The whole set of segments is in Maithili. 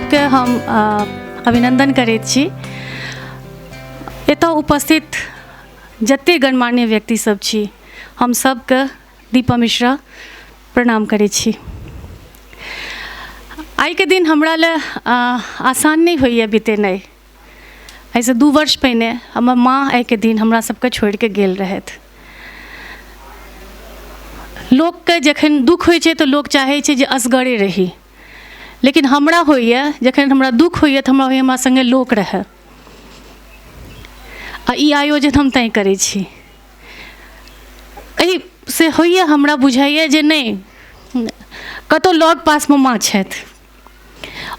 सबके हम अभिनन्दन करैत छी। एतऽ उपस्थित जते गणमान्य व्यक्ति सब छी, हम सबके दीपा मिश्रा प्रणाम करै छी। आइके दिन हमरा लए आसान नहि होइए बितेनाइ। एहिसँ 2 वर्ष पहिने हमर माँ आइके दिन हमरा सबके छोड़िके गेल रहथि। लोकके जखन दुःख होइ छै तऽ लोक चाहै छै जे असगरे रही, लेकिन हमरा होइए जखन हमरा दुःख होइए तऽ हमरा होइए हमरा सङ्गे लोक रहए, आ ई आयोजन हम तैँ करै छी। एहिसँ होइए हमरा बुझाइए जे नहि कतहु लग पासमे माँ छथि।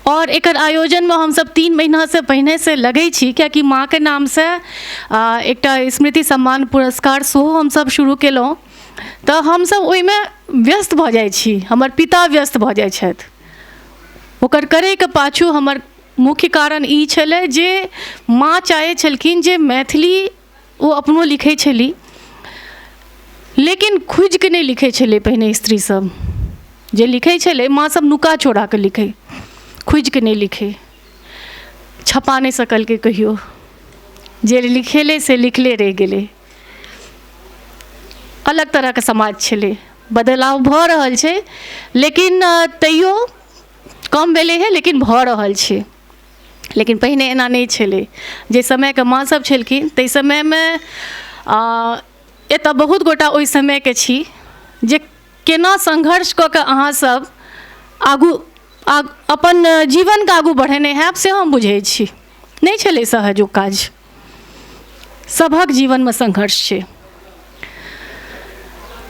आओर एकर आयोजनमे हमसब 3 महीनासँ पहिनेसँ लगै छी, कियाकि माँके नामसँ एकटा स्मृति सम्मान पुरस्कार सेहो हमसब शुरू केलहुँ, तऽ हमसब ओहिमे व्यस्त भऽ जाइ छी। हमर पिता व्यस्त भऽ जाइ छथि। ओकर करैके पाछू हमर मुख्य कारण ई छलै जे माँ चाहै छलखिन जे मैथिली ओ अपनो लिखै छली, लेकिन खुजिके नहि लिखै छलै। पहिने स्त्री सब जे लिखै छलै, माँ सब नुका चोराके लिखै, खुजिके नहि लिखै। छपा नहि सकलकै कहियो, जे लिखेलै से लिखले रहि गेलै। अलग तरहके समाज छलै। बदलाव भऽ रहल छै, लेकिन तैयो कम भेलै हँ, लेकिन भऽ रहल छै। लेकिन पहिने एना नहि छलै। जे समयके माँ सब छलखिन, ताहि समयमे एतऽ बहुत गोटा ओहि समयके छी जे केना संघर्ष कऽ कऽ अहाँ सब आगू अपन जीवनके आगू बढ़ेने होयब, से हम बुझै छी। नहि छलै सहज ओ काज। सभक जीवनमे संघर्ष छै।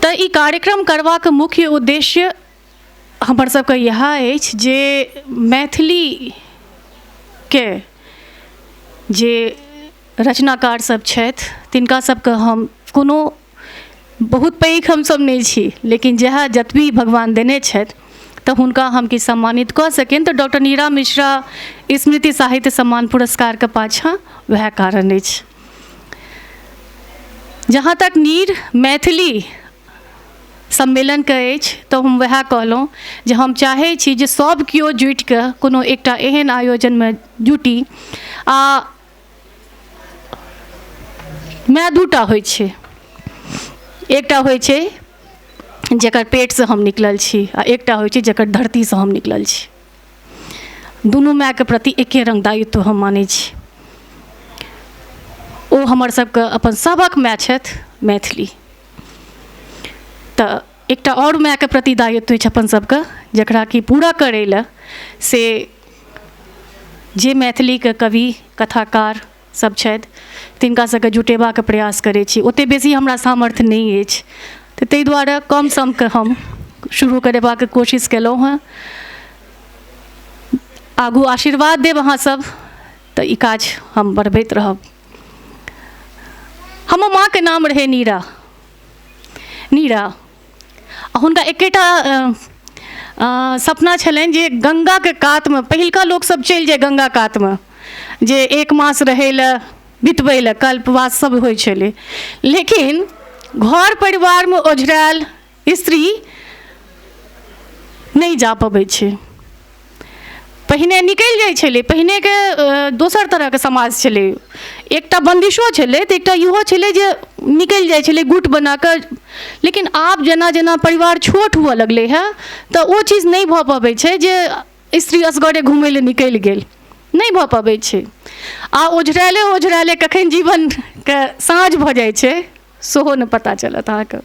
तऽ ई कार्यक्रम करबाक मुख्य उद्देश्य हमर सबके इएह अछि जे मैथिलीके जे रचनाकार सब छथि, तिनका सबके हम कोनो बहुत पैघ हमसब नहि छी, लेकिन जएह जतबी भगवान देने छथि, तऽ हुनका हम किछु सम्मानित कऽ सकियनि। तऽ डॉक्टर नीरा मिश्रा स्मृति साहित्य सम्मान पुरस्कारके पाछाँ वएह कारण अछि। जहाँ तक नीर मैथिली सम्मेलनके अछि, तऽ हम वएह कहलहुँ जे हम चाहै छी जे सब केओ जुटिकऽ कोनो एकटा एहन आयोजनमे जुटी। आ माय 2टा होइ छै, एकटा होइ छै जकर पेटसँ हम निकलल छी, आ एकटा होइ छै जकर धरतीसँ हम निकलल छी। दुनू मायके प्रति एके रङ्ग दायित्व हम मानै छी। ओ हमर सबके अपन सभक माय छथि मैथिली। तऽ एकटा आओर मायके प्रति दायित्व अछि अपन सबके, जकरा कि पूरा करै लए से जे मैथिलीके कवि कथाकार सब छथि, तिनका सबके जुटेबाक प्रयास करै छी। ओतेक बेसी हमरा सामर्थ्य नहि अछि, तऽ ताहि दुआरे कम समके हम शुरू करेबाक कोशिश केलहुँ हँ। आगू आशीर्वाद देब अहाँ सब तऽ ई काज हम बढ़बैत रहब। हमर माँके नाम रहै नीरा। नीरा, आ हुनका एकेटा सपना छलनि जे गङ्गाके कातमे पहिलुका लोकसभ चलि जाय गङ्गा कातमे जे एक मास रहै लए, बितबै लए, कल्पवास सब होइ छलै। लेकिन घर परिवारमे ओझरायल स्त्री नहि जा पबै छै। पहिने निकलि जाइ छलै। पहिनेके दोसर तरहके समाज छलै। एकटा बन्दिशो छलै तऽ एकटा इहो छलै जे निकलि जाइ छलै गुट बनाकऽ। लेकिन आब जेना जेना परिवार छोट हुअ लगलै हँ, तऽ ओ चीज नहि भऽ पबै छै जे स्त्री असगरे घुमै लए निकलि गेल। नहि भऽ पबै छै। आ ओझरायले ओझरायले कखन जीवनके साँझ भऽ जाइ छै, सेहो नहि पता चलत अहाँके।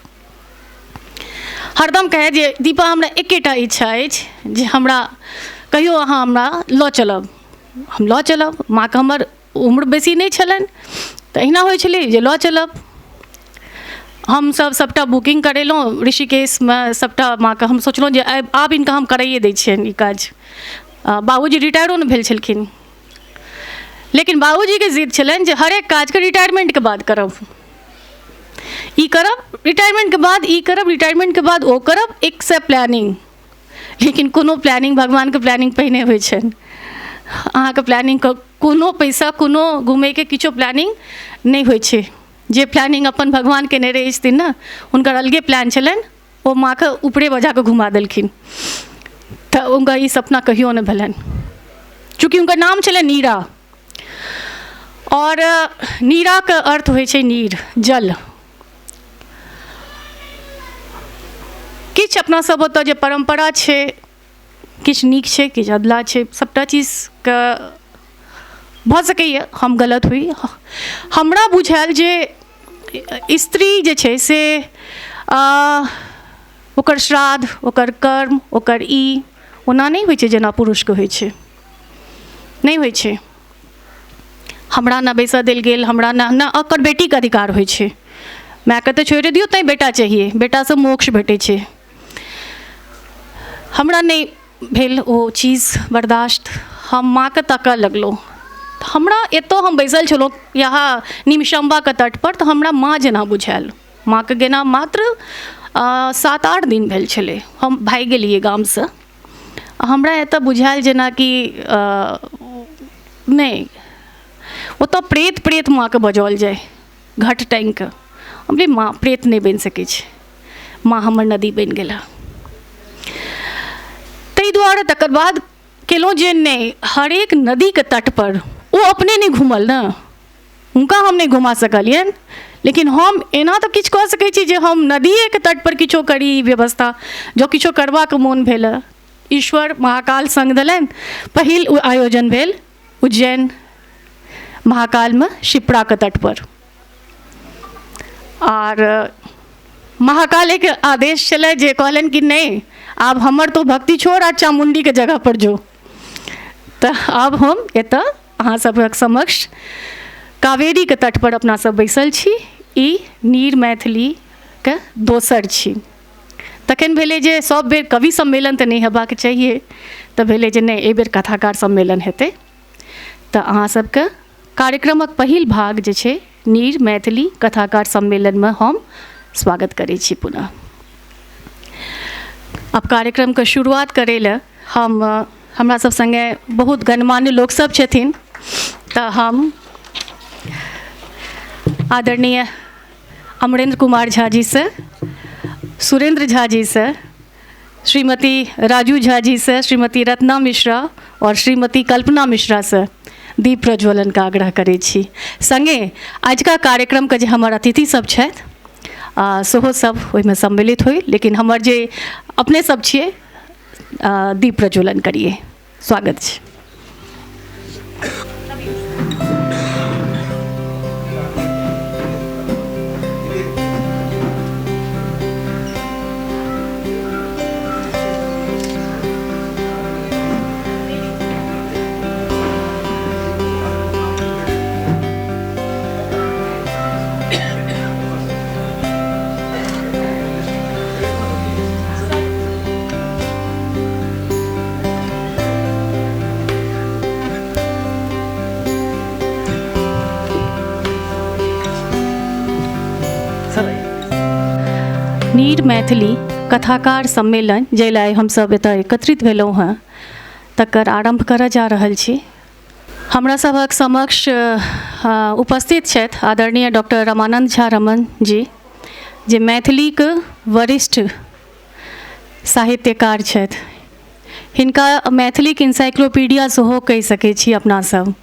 हरदम कहै जे दीपा, हमरा एकेटा इच्छा अछि जे हमरा कहियो अहाँ हमरा लऽ चलब। हम लऽ चलब। माँके हमर उम्र बेसी नहि छलनि, तऽ एहिना होइ छलै जे लऽ चलब। हमसब सबटा बुकिंग करेलहुँ ऋषिकेशमे सबटा। माँके हम सोचलहुँ जे आब हिनका हम करैए दै छियनि ई काज। बाबूजी रिटायरो नहि भेल छलखिन, लेकिन बाबूजीके जिद छलनि जे हरेक काजके रिटायरमेन्टके बाद करब, ई करब रिटायरमेन्टके बाद, ई करब रिटायरमेन्टके बाद, ओ करब, एक से प्लानिंग। लेकिन कोनो प्लानिंग, भगवानके प्लानिंग पहिने होइ छनि। अहाँके प्लानिंगके कोनो पैसा, कोनो घुमैके किछो प्लानिंग नहि होइ छै। जे प्लानिंग अपन भगवान केने रहै छथिन ने, हुनकर अलगे प्लान छलनि। ओ माँके ऊपरे बजा कऽ घुमा देलखिन, तऽ हुनका ई सपना कहियो नहि भेलनि। चूँकि हुनकर नाम छलनि नीरा, आओर नीराके अर्थ होइ छै नीर, जल। किछु अपना सब ओतऽ जे परम्परा छै, किछु नीक छै, किछु अधलाह छै, सबटा चीजके भऽ सकैए हम गलत होइ। हमरा बुझायल जे स्त्री जे छै से ओकर श्राद्ध, ओकर कर्म, ओकर ई ओना नहि होइ छै जेना पुरुषके होइ छै, नहि होइ छै। हमरा ने बैसऽ देल गेल, हमरा ने ने ओकर बेटीके अधिकार होइ छै। मायके तऽ छोड़ि दियौ, तैँ बेटा चाहिए, बेटासँ मोक्ष भेटै छै। हमरा नहि भेल ओ चीज बर्दाश्त। हम माँके ताकऽ लगलहुँ। हमरा एतऽ हम बैसल छलहुँ यहाँ निमिषम्बाके तटपर, तऽ हमरा माँ जेना बुझायल। माँके गेना मात्र 7-8 दिन भेल छलै, हम भागि गेलियै गामसँ। हमरा एतऽ बुझायल जेनाकि नहि, ओतऽ प्रेत प्रेत माँके बजाओल जाइ घट टाँगिकऽ। हम कहलियै माँ प्रेत नहि बनि सकै छै, माँ हमर नदी बनि गेल हँ। ताहि दुआरे तकर बाद केलहुँ जे नहि, हरेक नदीके तटपर ओ अपने नहि घूमल ने, हुनका हम नहि घुमा सकलियनि, लेकिन हम एना तऽ किछु कऽ सकै छी जे हम नदिएके तटपर किछो करी व्यवस्था। जँ किछो करबाक मोन भेल, ईश्वर महाकाल सङ्ग देलनि। पहिल आयोजन भेल उज्जैन महाकालमे शिप्राके तटपर, आर महाकालेके आदेश छलै जे कहलनि कि नहि, आब हमर तो भक्ति छोड़ आ चामुण्डीके जगहपर जो। तऽ आब हम एतऽ अहाँ सभक समक्ष कावेरीके तटपर अपना सब बैसल छी। ई नीर मैथिलीके दोसर छी। तखन भेलै जे सब बेर कवि सम्मेलन तऽ नहि हेबाक चाहिए, तऽ भेलै जे नहि, एहिबेर कथाकार सम्मेलन हेतै। तऽ अहाँ सबके कार्यक्रमक पहिल भाग जे छै नीर मैथिली कथाकार सम्मेलनमे हम स्वागत करै छी पुनः। आब कार्यक्रमके शुरुआत करै लए हम हमरा सब सङ्गे बहुत गणमान्य लोकसब छथिन, तऽ हम आदरणीय अमरेन्द्र कुमार झा जीसँ, सुरेन्द्र झा जीसँ, श्रीमती राजू झा जीसँ, श्रीमती रत्ना मिश्रा आओर श्रीमती कल्पना मिश्रासँ दीप प्रज्वलनके आग्रह करै छी। सङ्गे आजुका कार्यक्रमके जे हमर अतिथि सब छथि सेहो सब ओहिमे सम्मिलित होइ, लेकिन हमर जे अपने सब छियै, दीप प्रज्वलन करिए। स्वागत छै। नीर मैथिली कथाकार सम्मेलन जाहि लए हमसभ एतऽ एकत्रित भेलहुँ हेँ, तकर आरम्भ करऽ जा रहल छी। हमरा सभक समक्ष उपस्थित छथि आदरणीय डॉक्टर रमानन्द झा रमन जी, जे मैथिलीके वरिष्ठ साहित्यकार छथि। हिनका मैथिलीके इन्साइक्लोपीडिया सेहो कहि सकै छी अपना सब।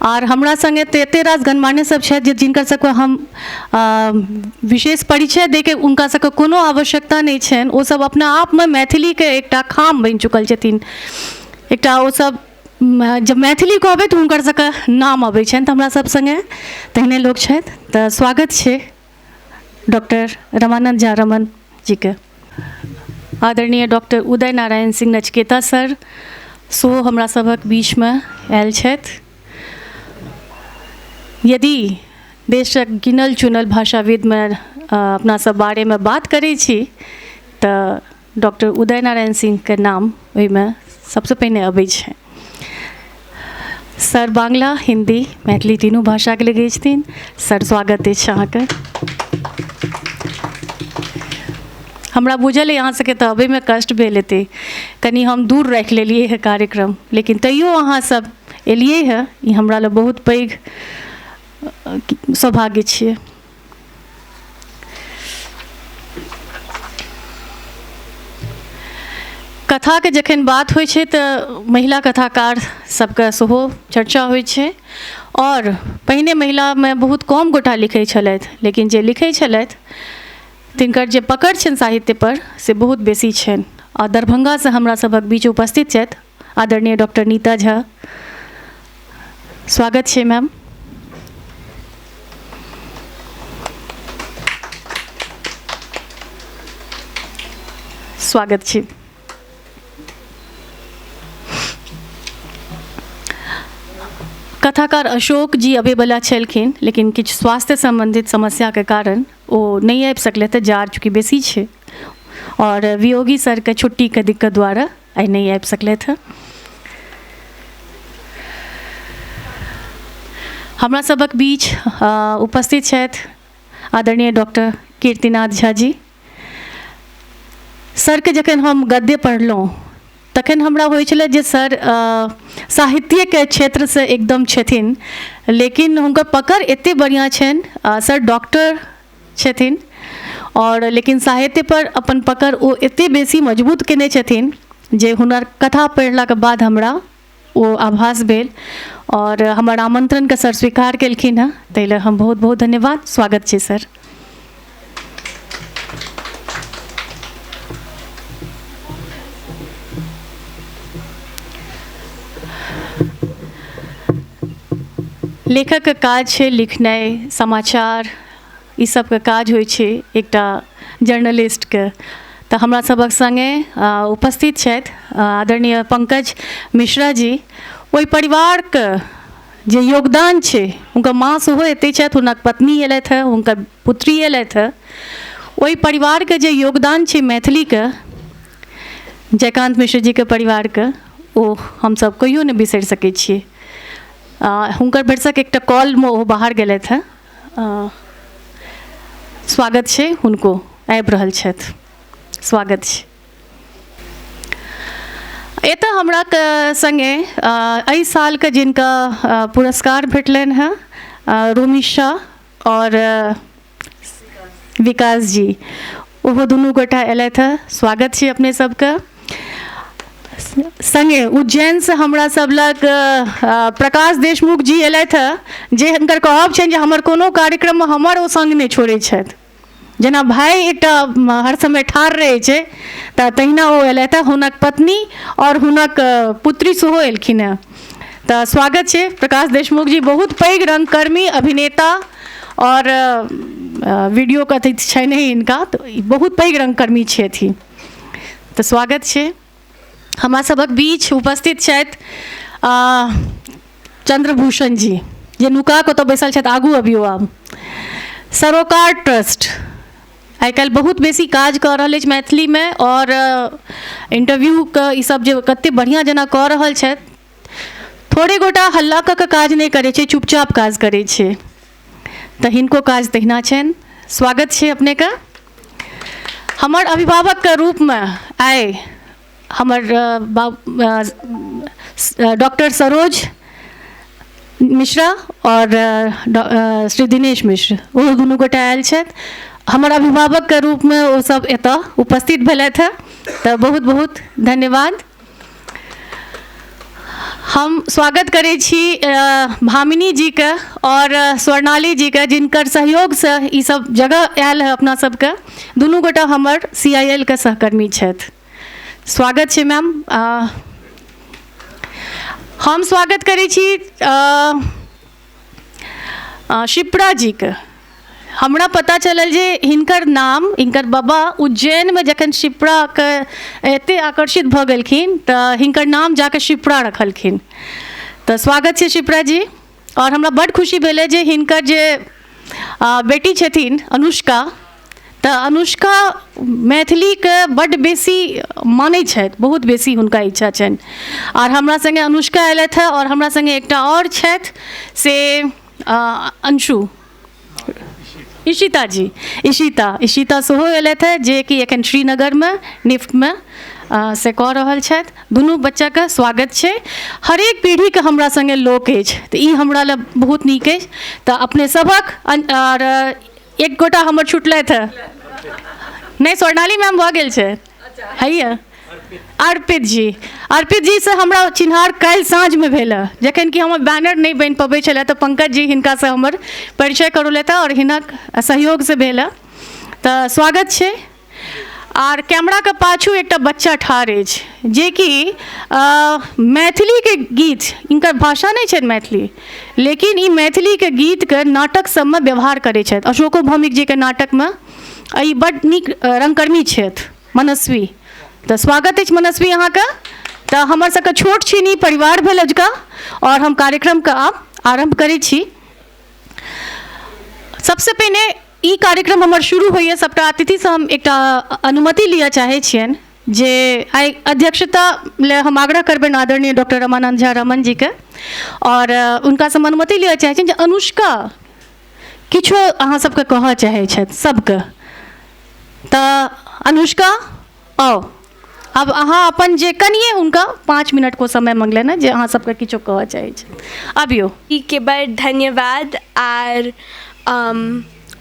आर हमरा सङ्गे तऽ एते रास गणमान्य सब छथि जे जिनकर सबके हम विशेष परिचय दैके हुनका सबके कोनो आवश्यकता नहि छनि। ओ सब अपना आपमे मैथिलीके एकटा खाम बनि चुकल छथिन। एकटा ओ सब जब मैथिली कहबै तऽ हुनकर सबके नाम अबै छनि। तऽ हमरा सब सङ्गे तेहने लोक छथि, तऽ स्वागत छै डॉक्टर रमानन्द झा रमन जीके। आदरणीय डॉक्टर उदय नारायण सिंह नचिकेता सर सेहो हमरा सभक बीचमे आयल छथि। यदि देशक गिनल चुनल भाषाविदमे अपना सब बारेमे बात करै छी तऽ डॉक्टर उदय नारायण सिंहके नाम ओहिमे सबसँ पहिने अबै छै। सर बांग्ला, हिंदी, मैथिली तीनू भाषाके लिखै छथिन। सर स्वागत अछि अहाँके। हमरा बुझल अइ अहाँ सबके तऽ अबैमे कष्ट भेल हेतै, कनि हम दूर राखि लेलियै हँ कार्यक्रम, लेकिन तैयो अहाँ सब एलियै हँ, ई हमरा लए बहुत पैघ सौभाग्य छियै। कथाके जखन बात होइ छै तऽ महिला कथाकार सबके सेहो चर्चा होइ छै आओर पहिने महिलामे बहुत कम गोटा लिखै छलथि, लेकिन जे लिखै छलथि तिनकर जे पकड़ छनि साहित्य पर से बहुत बेसी छनि। आ दरभंगासँ हमरा सभक बीच उपस्थित छथि आदरणीय डॉक्टर नीता झा। स्वागत छै मैम। स्वागत छै। कथाकार अशोक जी अबैवला छलखिन, लेकिन किछु स्वास्थ्य सम्बन्धित समस्याके कारण ओ नहि आबि सकलै, तऽ जाड़ चूँकि बेसी छै आओर वियोगी सरके छुट्टीके दिक्कत दुआरे आइ नहि आबि सकलथि हँ। हमरा सभक बीच उपस्थित छथि आदरणीय डॉक्टर कीर्तिनाथ झा जी। सरके जखन हम गद्य पढ़लहुँ तखन हमरा होइ छलै जे सर साहित्यके क्षेत्रसँ एकदम छथिन, लेकिन हुनकर पकड़ एतेक बढ़िआँ छनि। सर डॉक्टर छथिन आओर लेकिन साहित्यपर अपन पकड़ ओ एतेक बेसी मजबूत कयने छथिन जे हुनकर कथा पढ़लाके बाद हमरा ओ आभास भेल आओर हमर आमन्त्रणके सर स्वीकार केलखिन हँ, ताहि लए हम बहुत बहुत धन्यवाद। स्वागत छै सर। लेखकके काज छै लिखनाइ, समाचार ई सबके काज होइ छै एकटा जर्नलिस्टके। तऽ हमरा सभक सङ्गे उपस्थित छथि आदरणीय पंकज मिश्रा जी। ओहि परिवारके जे योगदान छै, हुनकर माँ सेहो एतै छथि, हुनक पत्नी एलथि हँ, हुनकर पुत्री एलथि हँ। ओहि परिवारके जे योगदान छै मैथिलीके, जयकान्त मिश्र जीके परिवारके, ओ हमसब कहियो नहि बिसरि सकै छियै। हुनकर भरिसक एकटा कॉलमे ओ बाहर गेलथि हँ। स्वागत छै हुनको, आबि रहल छथि, स्वागत छै। एतऽ हमरा सङ्गे एहि सालके जिनका पुरस्कार भेटलनि हँ, रोमी शाह आओर विकास जी, ओहो दुनू गोटा अयलथि हँ। स्वागत छै अपने सबके। सङ्गे उज्जैनसँ हमरा सब लग प्रकाश देशमुख जी अयलथि हँ, जे हुनकर कहब छनि जे हमर कोनो कार्यक्रममे हमर ओ सङ्ग नहि छोड़ै छथि, जेना भाय एकटा हर समय ठाढ़ रहै छै, तऽ तहिना ओ अयलथि हँ। हुनक पत्नी आओर हुनक पुत्री सेहो एलखिन हँ, तऽ स्वागत छै प्रकाश देशमुख जी। बहुत पैघ रंगकर्मी, अभिनेता आओर वीडियोके अथी छै नहि हिनका, तऽ ई बहुत पैघ रंगकर्मी छथिन, तऽ स्वागत छै। हमरा सभक बीच उपस्थित छथि चंद्रभूषण जी, जे नुका कऽ ओतऽ बैसल छथि, आगू अबियौ। आब सरोकार ट्रस्ट आइ काल्हि बहुत बेसी काज कऽ रहल अछि मैथिलीमे आओर इंटरव्यूके ईसब जे कतेक बढ़िआँ जेना कऽ रहल छथि। थोड़े गोटा हल्ला कऽ कऽ काज नहि करै छै, चुपचाप काज करै छै, तऽ हिनको काज तहिना छनि। स्वागत छै अपनेके। हमर अभिभावकके रूपमे आइ हमर डॉक्टर सरोज मिश्रा आओर श्री दिनेश मिश्र, ओहो दुनू गोटा आयल छथि। हमर अभिभावकके रूपमे ओ सब एतऽ उपस्थित भेलथि हँ, तऽ बहुत बहुत धन्यवाद। हम स्वागत करै छी भामिनी जीके आओर स्वर्णाली जीके, जिनकर सहयोगसँ ई सब जगह आयल है अपना सबके। दुनू गोटा हमर सी I L के सहकर्मी छथि। स्वागत छै मैम। हम स्वागत करै छी शिप्रा जीके। हमरा पता चलल जे हिनकर नाम, हिनकर बाबा उज्जैनमे जखन शिप्राके एते आकर्षित भऽ गेलखिन तऽ हिनकर नाम जाकऽ शिप्रा रखलखिन, तऽ स्वागत छै शिप्रा जी। आओर हमरा बड्ड खुशी भेलै जे हिनकर जे बेटी छथिन अनुष्का, तऽ अनुष्का मैथिलीके बड्ड बेसी मानै छथि, बहुत बेसी हुनका इच्छा छनि। आओर हमरा सङ्गे अनुष्का अयलथि हँ आओर हमरा सङ्गे एकटा आओर छथि से अंशु, इशिता जी, इशिता, इशिता सेहो अयलथि हँ, जे कि एखन श्रीनगरमे निफ्टमे से कऽ रहल छथि। दुनू बच्चाके स्वागत छै। हरेक पीढ़ीके हमरा सङ्गे लोक अछि, तऽ ई हमरा लए बहुत नीक अछि। तऽ अपने सभक आओर एक गोटा हमर छुटलथि हँ, नहि स्वर्णाली मैम भऽ गेल छै, हैया अर्पित जी। अर्पित जीसँ हमरा चिन्हार काल्हि साँझमे भेल हँ, जखन कि हमर बैनर नहि बनि पबै छलै तऽ पंकज जी हिनकासँ हमर परिचय करौलथि आओर हिनक सहयोगसँ भेल हँ, तऽ स्वागत छै। आर कैमराके पाछू एकटा बच्चा ठाढ़ अछि जेकि मैथिलीके गीत, हिनकर भाषा नहि छनि मैथिली, लेकिन ई मैथिलीके गीतके नाटक सबमे व्यवहार करै छथि। अशोको भौमिक जीके नाटकमे ई बड्ड नीक रंगकर्मी छथि मनस्वी, तऽ स्वागत अछि मनस्वी अहाँके। तऽ हमर सबके छोट छिन ई परिवार भेल अजुका, आओर हम कार्यक्रमके आब आरम्भ करै छी। सबसँ पहिने ई कार्यक्रम हमर शुरू होइए, सबटा अतिथिसँ हम एकटा अनुमति लिअ चाहै छियनि जे आइ अध्यक्षता लए हम आग्रह करबनि आदरणीय डॉक्टर रमानन्द झा रमन जीके, आओर हुनकासँ हम अनुमति लिअ चाहै छियनि जे अनुष्का किछो अहाँ सबके कहऽ चाहै छथि सबके। तऽ अनुष्का आउ, आब अहाँ अपन जे कनिए हुनका 5 मिनट को समय मंगलनि हँ जे अहाँ सबके किछो कहऽ चाहै छथि, अबियौ। के बड़ धन्यवाद आर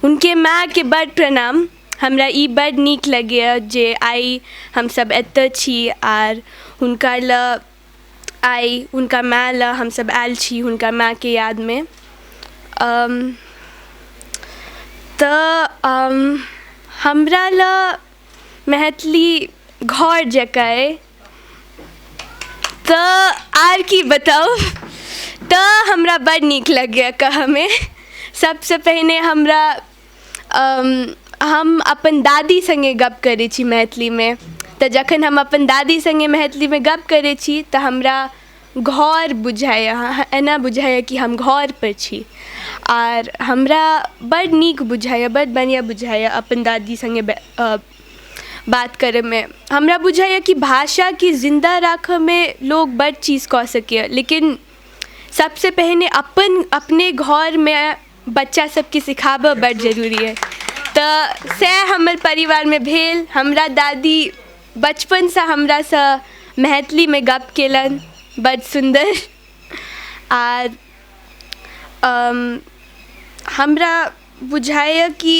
हुनके मायके बड़ प्रणाम। हमरा ई बड़ नीक लगैए जे आइ हमसब एतऽ छी आर हुनका लए आइ हुनका माय लए हमसब आयल छी हुनका मायके यादमे। तऽ हमरा लए मैथिली घर जकाँ अइ, तऽ आर की बताउ, तऽ हमरा बड़ नीक लगैए कहऽमे। सबसँ पहिने हमरा हम अपन दादी सङ्गे गप करै छी मैथिलीमे, तऽ जखन हम अपन दादी सङ्गे मैथिलीमे गप करै छी तऽ हमरा घर बुझाइए, एना बुझाइए कि हम घरपर छी। आर हमरा बड़ नीक बुझाइए, बड़ बढ़िआँ बुझाइए अपन दादी सङ्गे बात करैमे। हमरा बुझाइए कि भाषाके जिन्दा राखऽमे लोक बड़ चीज कऽ सकैए, लेकिन सबसँ पहिने अपन अपने घरमे बच्चा सबके सिखाबऽ बड़ जरूरी अइ। तऽ सएह हमर परिवारमे भेल। हमरा दादी बचपनसँ हमरासँ मैथिलीमे गप केलनि बड़ सुन्दर। आर हमरा बुझाइए कि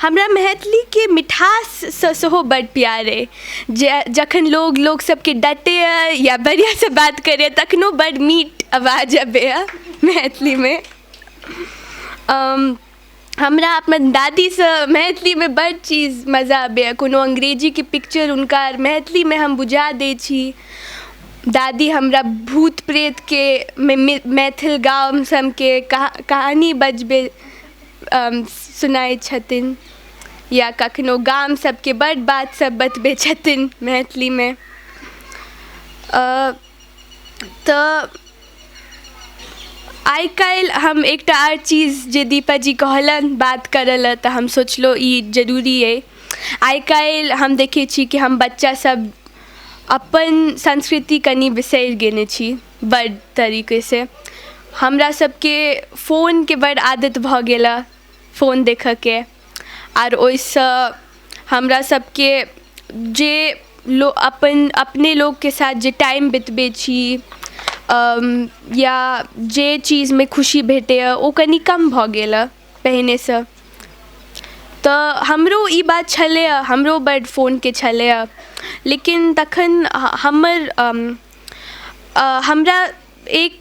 हमरा मैथिलीके मिठाससँ सेहो बड़ प्यार अइ। जे जखन लोग लोक सबके डटैए या बढ़िआँसँ बात करैए तखनो बड़ मीठ आवाज अबैए मैथिलीमे। हमरा अपन दादीसँ मैथिलीमे बड़ चीज मजा अबैए। कोनो अंग्रेजीके पिक्चर हुनका मैथिलीमे हम बुझा दै छी। दादी हमरा भूत प्रेतके मैथिल गाम सबके कहानी बजबै सुनाइ छथिन, या कखनो गाम सबके बड़ बात सब बतबै छथिन मैथिलीमे। तऽ आइ काल्हि हम एकटा आर चीज जे दीपा जी कहलनि बात करऽ लए, तऽ हम सोचलहुँ ई जरूरी अइ। आइ काल्हि हम देखै छी कि हम बच्चा सब अपन संस्कृति कनि बिसरि गेने छी बड़ तरीकेसँ। हमरा सबके फोनके बड़ आदत भऽ गेल हँ, फोन देखऽके, आर ओहिसँ हमरा सबके जे लोक अपन अपने लोकके साथ जे टाइम बितबै छी या जे चीजमे खुशी भेटैए ओ कनि कम भऽ गेल हँ पहिनेसँ। तऽ हमरो ई बात छलैए, हमरो बड्ड फोनके छलैए, लेकिन तखन हमर हमरा एक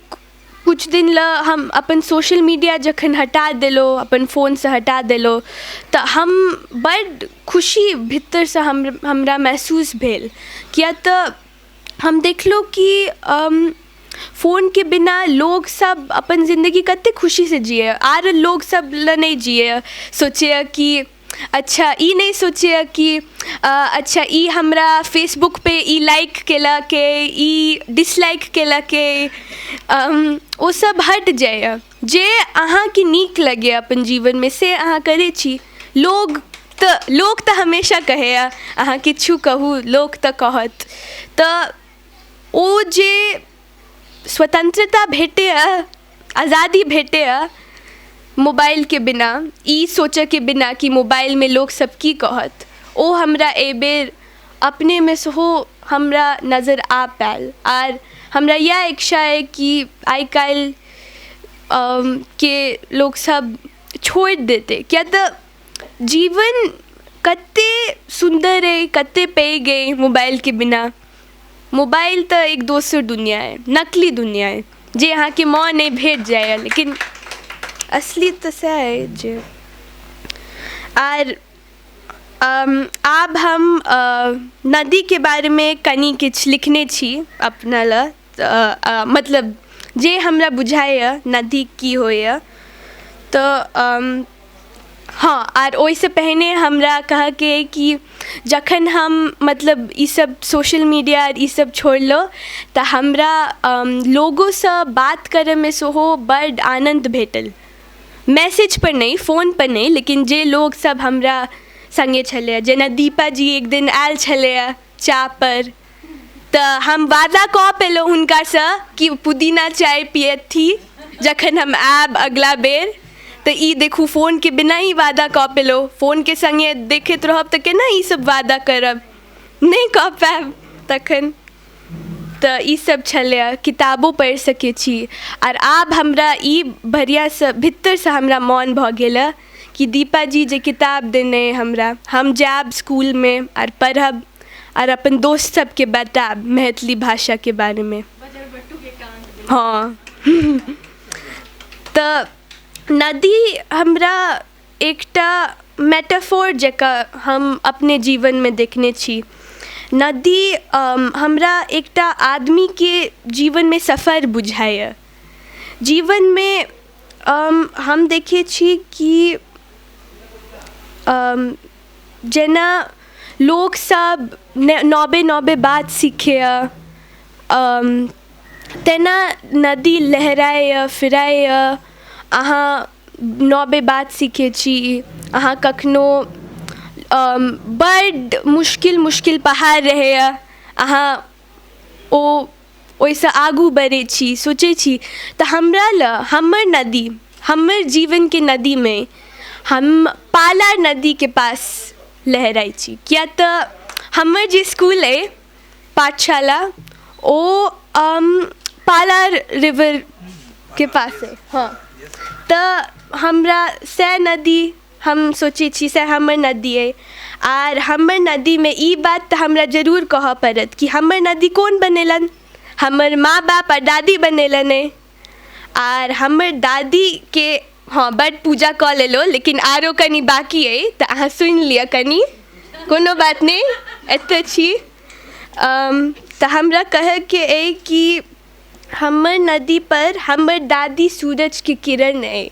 किछु दिन लए हम अपन सोशल मीडिया जखन हटा देलहुँ, अपन फोनसँ हटा देलहुँ, तऽ हम बड्ड खुशी भीतरसँ हमरा महसूस भेल। किएक तऽ हम देखलहुँ कि फोनके बिना लोकसब अपन जिन्दगी कतेक खुशीसँ जियैए, आर लोकसब लए नहि जियैए। सोचैए कि अच्छा ई नहि सोचैए कि अच्छा ई हमरा फेसबुकपर ई लाइक केलकै, ई डिसलाइक केलकै, ओसब हटि जाइए। जे अहाँके नीक लगैए अपन जीवनमे से अहाँ करै छी। लोक तऽ हमेशा कहैए, अहाँ किछु कहू लोक तऽ कहत। तऽ ओ जे स्वतन्त्रता भेटैए, आजादी भेटैए मोबाइलके बिना, ई सोचऽके बिना कि मोबाइलमे लोकसब की कहत, ओ हमरा एहिबेर अपनेमे सेहो हमरा नजर आबि पायल। आर हमरा इएह इच्छा अइ कि आइ काल्हि के लोकसब छोड़ि देतै, किएक तऽ जीवन कते सुन्दर अइ, कते पैघ अइ मोबाइलके बिना। मोबाइल तऽ एक दोसर दुनिआ अइ नकली दुनिआ अइ जे अहाँके मोन अइ भेट जाइए लेकिन असली तऽ सएह अइ जे आर आब हम नदीके बारेमे कनि किछु लिखने छी अपना लए मतलब जे हमरा बुझाइए नदी की होइए तऽ हँ आर ओहिसँ पहिने हमरा कहऽके अइ कि जखन हम मतलब ईसब सोशल मीडिया ईसब छोड़लहुँ तऽ हमरा लोगोसँ बात करैमे सेहो बड्ड आनन्द भेटल मैसेजपर नहि फोनपर नहि लेकिन जे लोकसब हमरा सङ्गे छलैए जेना दीपा जी एक दिन आयल छलैए चाहपर तऽ हम वादा कऽ पेलहुँ हुनकासँ कि पुदीना चाय पियथि जखन हम आयब अगिला बेर तऽ ई देखू फोनके बिना ही वादा कऽ पेलहुँ फोनके सङ्गे देखैत रहब तऽ केना ईसभ वादा करब नहि कऽ पायब तखन तऽ ईसभ छलैए किताबो पढ़ि सकै छी आर आब हमरा ई बढ़िआँसँ भीतरसँ हमरा मोन भऽ गेल हँ कि दीपा जी जे किताब देने अइ हमरा हम जायब इसकुलमे आर पढ़ब आर अपन दोस्त सबके बतायब मैथिली भाषाके बारेमे हँ तऽ नदी हमरा एकटा मेटाफोर जकाँ हम अपने जीवनमे देखने छी नदी हमरा एकटा आदमीके जीवनमे सफर बुझाइए जीवनमे हम देखै छी कि जेना लोकसब नवे नवे बात सिखैए तेना नदी लहराइए फिराइए अहाँ नवे बात सिखै छी अहाँ कखनो बड्ड मुश्किल मुश्किल पहाड़ रहैए अहाँ ओ ओहिसँ आगू बढ़ै छी सोचै छी तऽ हमरा लए हमर नदी हमर जीवनके नदीमे हम पाला नदीके पास लहराइ छी किएक तऽ हमर जे इसकुल अइ पाठशाला ओ पाला रिवरके पास अइ हँ तऽ हमरा सएह नदी हम सोचै छी सएह हमर नदी अइ आर हमर नदीमे ई बात तऽ हमरा जरूर कहऽ पड़त कि हमर नदी कोन बनेलनि हमर माँ बाप आओर दादी बनेलनि अइ आर हमर दादीके हँ बड्ड पूजा कऽ लेलहुँ लेकिन आरो कनि बाँकी अइ तऽ अहाँ सुनि लिअ कनि कोनो बात नहि एतऽ छी तऽ हमरा कहैके अइ कि हमर नदीपर हमर दादी सूरजके किरण अइ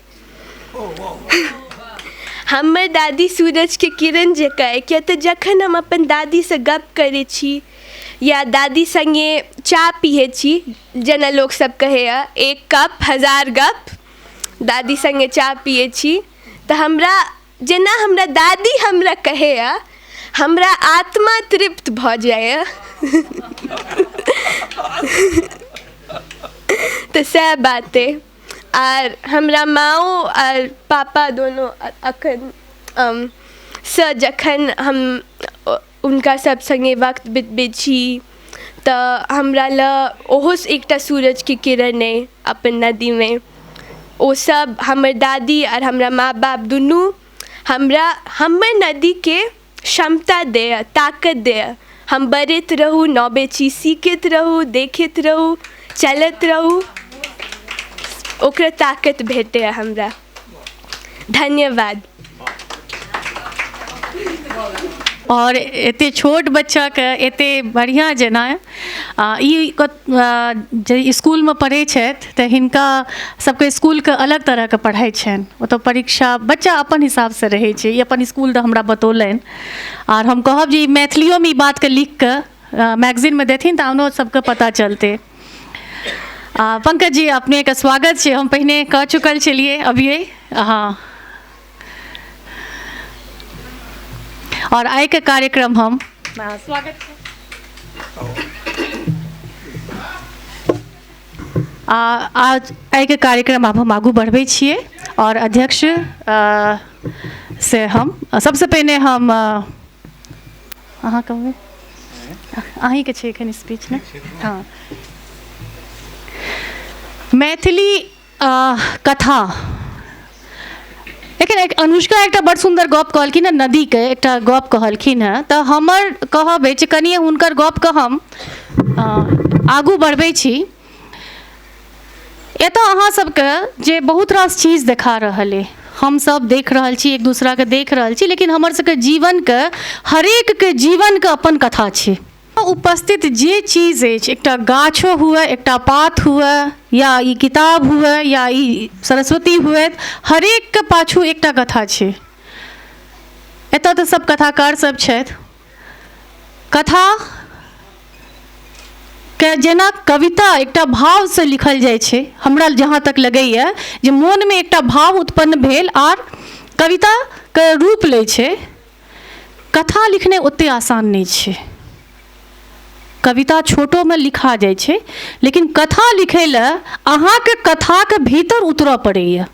हमर दादी सूरजके किरण जकाँ अइ किएक तऽ जखन हम अपन दादीसँ गप्प करै छी या दादी सङ्गे चाह पियै छी जेना लोकसब कहैए एक कप हजार गप दादी सङ्गे चाह पियै छी तऽ हमरा जेना हमरा दादी हमरा कहैए हमरा आत्मा तृप्त भऽ जाइए तऽ सएह बात अइ आर हमरा माँओ आर पापा दोनो अखन सँ जखन हम हुनका सब सङ्गे वक्त बितबै छी तऽ हमरा लए ओहो एकटा सूरजके किरण अइ अपन नदीमे ओसब हमर दादी आर हमरा माँ बाप दुनू हमरा हमर नदीके क्षमता दैए ताकत दैए हम बढ़ैत रहू नवे चीज सीखैत रहू देखैत रहू चलैत रहू ओकरा ताकत भेटैए हमरा धन्यवाद आओर एते छोट बच्चाके एते बढ़िआँ जेना ई जे इसकुलमे पढ़ै छथि तऽ हिनका सबके इसकुलके अलग तरहके पढ़ाइ छनि ओतऽ परीक्षा बच्चा अपन हिसाबसँ रहै छै ई अपन इसकुल दऽ हमरा बतौलनि आर हम कहब जे ई मैथिलियोमे ई बातके लिखिकऽ मैगजीनमे देथिन तऽ आनो सबके पता चलतै पंकज जी अपनेके स्वागत छै हम पहिने कऽ चुकल छलियै अभिये हँ आओर आइके कार्यक्रम हम स्वागत छै आ आज आइके कार्यक्रम आब हम आगू बढ़बै छियै आओर अध्यक्ष से हम सबसँ पहिने हम अहाँ कहबै अहीँके छै एखन स्पीच ने हँ मैथिली कथा एखन एक अनुष्का एकटा बड़ सुन्दर गप कहलखिन हँ, नदीके एकटा गप कहलखिन हँ, तऽ हमर कहब अछि कनिए हुनकर गपके हम आगू बढ़बै छी। एतऽ अहाँ सबके जे बहुत रास चीज देखा रहल अइ, हमसब देख रहल छी, एक दोसराके देख रहल छी, लेकिन हमर सबके जीवनके हरेकके जीवनके अपन कथा छै। उपस्थित जे चीज अछि, एकटा गाछो हुए, एकटा पात हुए, या ई किताब हुए, या ई सरस्वती हुए, हरेकके पाछू एकटा कथा छै। एतऽ तऽ सब कथाकार सब छथि। कथा के जेना कविता एकटा भावसँ लिखल जाइ छै, हमरा जहाँ तक लगैए जे मोनमे एकटा भाव उत्पन्न भेल आर कविताके रूप लै छै। कथा लिखनाइ ओतेक आसान नहि छै। कविता छोटोमे लिखा जाइ छै, लेकिन कथा लिखै लए अहाँके कथाके भीतर उतरऽ पड़ैए।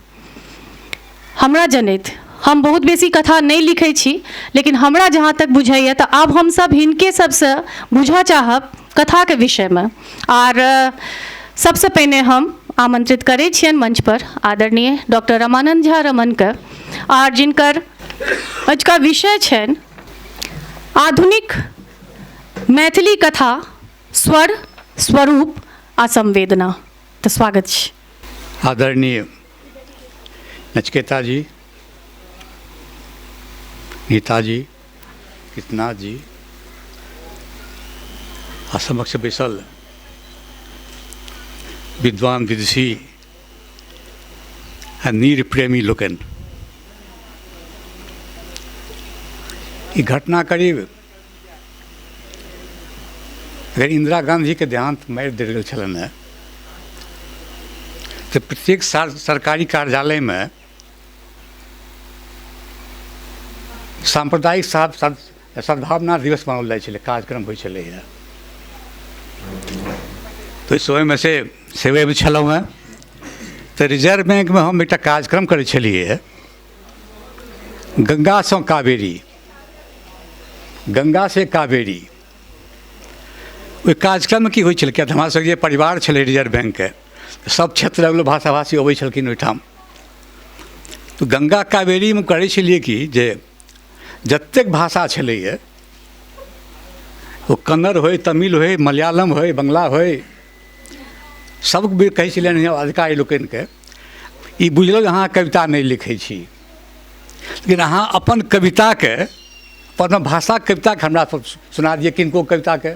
हमरा जनैत हम बहुत बेसी कथा नहि लिखै छी, लेकिन हमरा जहाँ तक बुझाइए तऽ आब हमसभ हिनके सभसँ बुझऽ चाहब कथाके विषयमे। आर सबसँ पहिने हम आमंत्रित करै छियनि मंचपर आदरणीय डॉक्टर रमानन्द झा रमनके, आर जिनकर अजुका विषय छनि आधुनिक मैथिली कथा स्वर, स्वरूप आ संवेदना। तऽ स्वागत छै। आदरणीय नचिकेता जी, नीता जी, कृष्णनाथ जी आ समक्ष बैसल विद्वान विदुषी आ नीर प्रेमी लोकनि, ई घटना करीब अगर इंदिरा गाँधीके देहांत मारि देल गेल छलनि हेँ तऽ प्रत्येक सरकारी कार्यालयमे साम्प्रदायिक सद्भावना दिवस मनाओल जाइ छलै, कार्यक्रम होइ छलैए। तऽ ओहि समयमे से सेवेमे छलहुँ हेँ, तऽ रिजर्व बैंकमे हम एकटा कार्यक्रम करै छलियै, गंगासँ कावेरी, गंगा से कावेरी। ओहि कार्यक्रममे की होइ छलै, किया तऽ हमरा सबके जे परिवार छलै रिजर्व बैंकके, सब क्षेत्रक भाषा भाषी अबै छलखिन ओहिठाम। तऽ गंगा कावेरीमे करै छलियै कि जे जतेक भाषा छलैए, ओ कन्नड़ होइ, तमिल होइ, मलयालम होइ, बंगला होइ, सबके कहै छलियनि अधिकारी लोकनिके, ई बुझलहुँ जे अहाँ कविता नहि लिखै छी, लेकिन अहाँ अपन कविताके, अपन भाषाके कविताके हमरा सुना दिअ, किनको कविताके।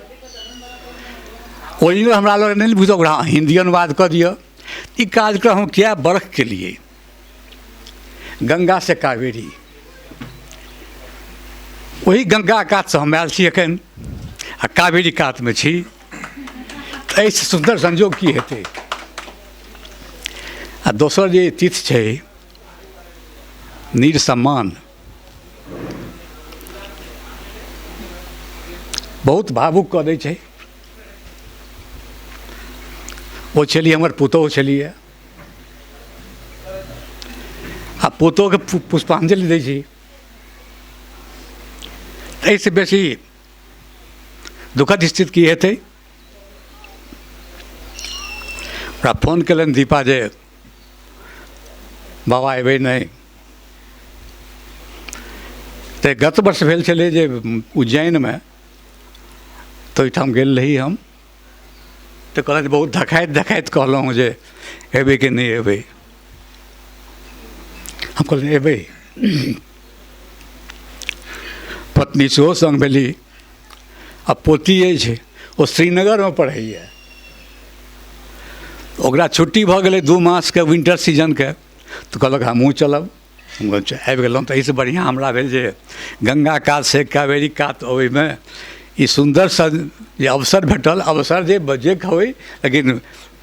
ओरिजिनल हमरा लग नहि बुझल, ओकरा हिन्दी अनुवाद कऽ दिअ। ई कार्यक्रम हम कए बरख केलियै, गंगा से कावेरी। ओही गंगा कातसँ हम आयल छी एखन आ कावेरी कातमे छी, एहिसँ सुन्दर संयोग की हेतै। आ दोसर जे तिथि छै नीर सम्मान, बहुत भावुक कऽ दै छै। ओ छली हमर पुतोहु छलियै, आ पुतोहके पुष्पांजलि दै छी, एहिसँ बेसी दुखद स्थिति की हेतै। ओकरा फोन केलनि दीपा जे बाबा अयबै नहि। तऽ गत वर्ष भेल छलै जे उज्जैनमे, तऽ ओहिठाम गेल रही हम, तऽ कहलथि बहुत धखाइत धखाइत कहलहुँ जे अयबै कि नहि अयबै। हम कहलियै अयबै। पत्नी सेहो सङ्ग भेली आ पोती अछि ओ श्रीनगरमे पढ़ैए, ओकरा छुट्टी भऽ गेलै 2 मासके विंटर सीजनके, तऽ कहलक हमहूँ चलब। हम आबि गेलहुँ। तऽ एहिसँ बढ़िआँ हमरा भेल जे गंगा कात से कावेरी कात ओहिमे ई सुन्दर सन जे अवसर भेटल, अवसर जे जे कहबै, लेकिन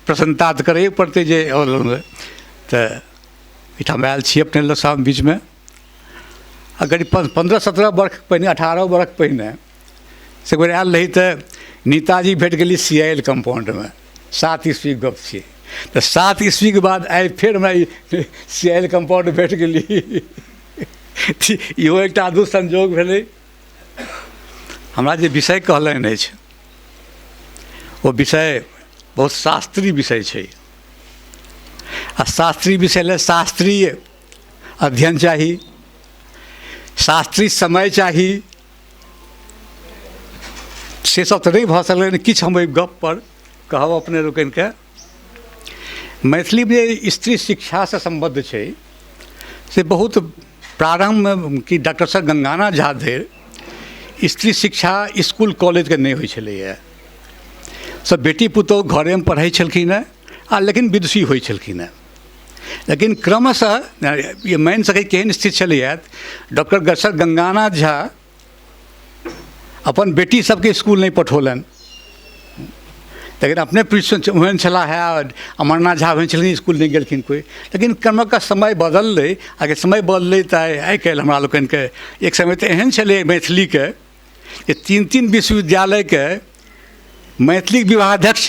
प्रसन्नता तऽ करैए पड़तै जे तऽ एहिठाम आयल छी अपने लोग सब बीचमे। आ करीब 15-17 बरख पहिने, 18 बरख पहिने से एक बेर आयल रही तऽ नेताजी भेट गेली सी I L कम्पाउंडमे, 7 ईस्वीके गप छियै। तऽ 7 ईस्वीके बाद आइ फेर हमरा सी I L compound भेट गेली, इहो एकटा अद्भुत संयोग भेलै। हमरा जे विषय कहलनि अछि ओ विषय बहुत शास्त्रीय विषय छै, आ शास्त्रीय विषय लए शास्त्रीय अध्ययन चाही, शास्त्रीय समय चाही, से सब तऽ नहि भऽ सकलै। किछु हम एहि गपपर कहब अपने लोकनिके। मैथिलीमे जे स्त्री शिक्षासँ सम्बद्ध छै से बहुत प्रारम्भमे कि डॉक्टर सर गंगानाथ झा धरि स्त्री शिक्षा इसकुल कॉलेजके नहि होइ छलैए। सब बेटी पुतोहु घरेमे पढ़ै छलखिन हेँ आ लेकिन विदुषी होइ छलखिन हेँ। लेकिन क्रमशः ई मानि सकै केहन स्थिति छलैए, डॉक्टर सर गंगानाथ झा अपन बेटी सबके इसकुल नहि पठौलनि, लेकिन अपने ओहन छलाह हे, अमरनाथ झा ओहन छलखिन, इसकुल नहि गेलखिन कोइ। लेकिन क्रमशः समय बदललै, आगे समय बदललै तऽ आइ काल्हि हमरा लोकनिके एक समय तऽ एहन छलै मैथिलीके जे 3-3 विश्वविद्यालयके मैथिली विभागाध्यक्ष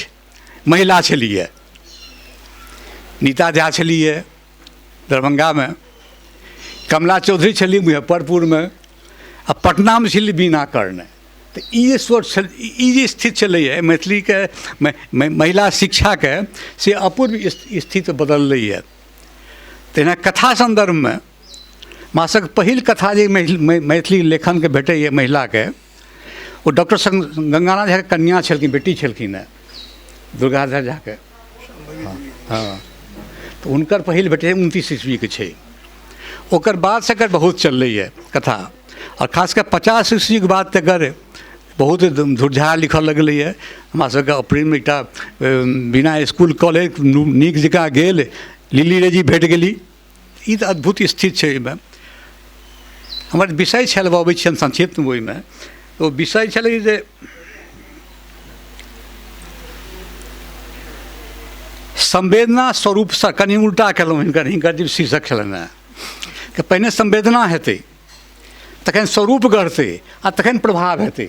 महिला छलियै। नीता झा छलियै दरभंगामे, कमला चौधरी छली मुजफ्फरपुरमे, आ पटनामे छली बीना करने। तऽ ई जे सोच छल, ई जे स्थिति छलैए मैथिलीके महिला शिक्षाके, से अपूर्व स्थिति बदललैए। तहिना कथा सन्दर्भमे मासक पहिल कथा जे मैथिली लेखनके भेटैए महिलाके, ओ डॉक्टर गंगानाथ झाके कन्या छलखिन, बेटी छलखिन हेँ दुर्गाधर झाके। हँ, तऽ हुनकर पहिल भेटै 29 ईस्वीके छै। ओकर बादसँ एकर बहुत चललैए कथा, आओर खास कऽ 50 ईस्वीके बाद तऽ एकर बहुत धुरझार लिखऽ लगलैए। हमरा सबके अप्रिलमे एकटा बिना इसकुल कॉलेज नीक जकाँ गेल लिली रेजी भेट गेली। ई तऽ अद्भुत स्थिति छै। एहिमे हमर विषय छल, अबै छी हम संक्षिप्तमे ओहिमे, ओ विषय छलै जे संवेदना स्वरूपसँ कनि उल्टा केलहुँ। हिनकर हिनकर जे शीर्षक छलनि हेँ कि पहिने संवेदना हेतै, तखन स्वरूप गढ़तै आ तखन प्रभाव हेतै।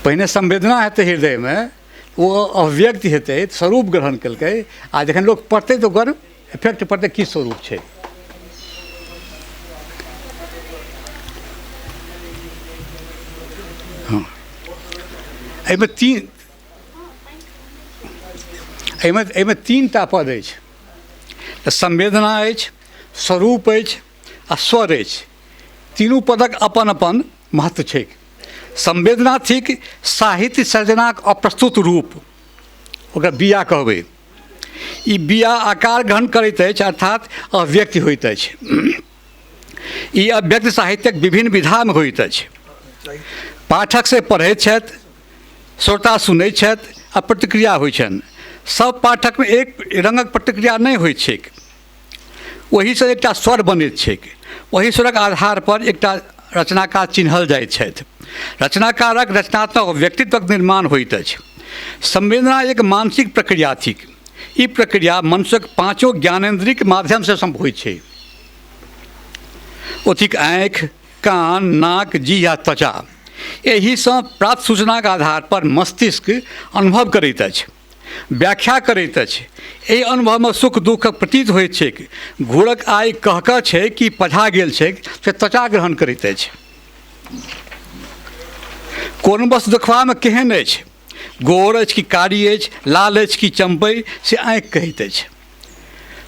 पहिने संवेदना हेतै हृदयमे, ओ अभिव्यक्त हेतै, स्वरूप ग्रहण केलकै, आ जखन लोक पढ़तै तऽ ओकर इफेक्ट पड़तै की स्वरूप छै। हँ, एहिमे तीन एहिमे एहिमे तीन टा पद अछि, तऽ संवेदना अछि, स्वरूप अछि आ स्वर अछि। तीनू पदक अपन अपन महत्व छैक। संवेदना थिक साहित्य सर्जनाक अप्रस्तुत रूप, ओकरा बिया कहबै। ई बिया आकार ग्रहण करैत अछि, अर्थात अभिव्यक्ति होइत अछि। ई अभिव्यक्ति साहित्यक विभिन्न विधामे होइत अछि। पाठक से पढ़ैत छथि, श्रोता सुनैत छथि आ प्रतिक्रिया होइत छनि। सब पाठकमे एक रङ्गक प्रतिक्रिया नहि होइत छैक। ओहिसँ एकटा स्वर बनैत छैक। ओहि स्वरक आधारपर एकटा रचनाकार चिन्हल जाइत छथि। रचनाकारक रचनात्मक व्यक्तित्वक निर्माण होइत अछि। संवेदना एक मानसिक प्रक्रिया थिक। ई प्रक्रिया मनुष्यक पाँचो ज्ञानेन्द्रियक माध्यमसँ सम्भव होइत छै। ओ थिक आँखि, कान, नाक, जीह आ त्वचा। एहिसँ प्राप्त सूचनाक आधारपर मस्तिष्क अनुभव करैत अछि, व्याख्या करैत अछि। एहि अनुभवमे सुख दुःखक प्रतीत होइत छैक। घूरक आगि कह कऽ छै कि पझा गेल छैक, से त्वचा ग्रहण करैत अछि। कोनो वस्तु देखबामे केहन अछि, गोर अछि कि कारी अछि, लाल अछि कि चम्पै, से आँखि कहैत अछि।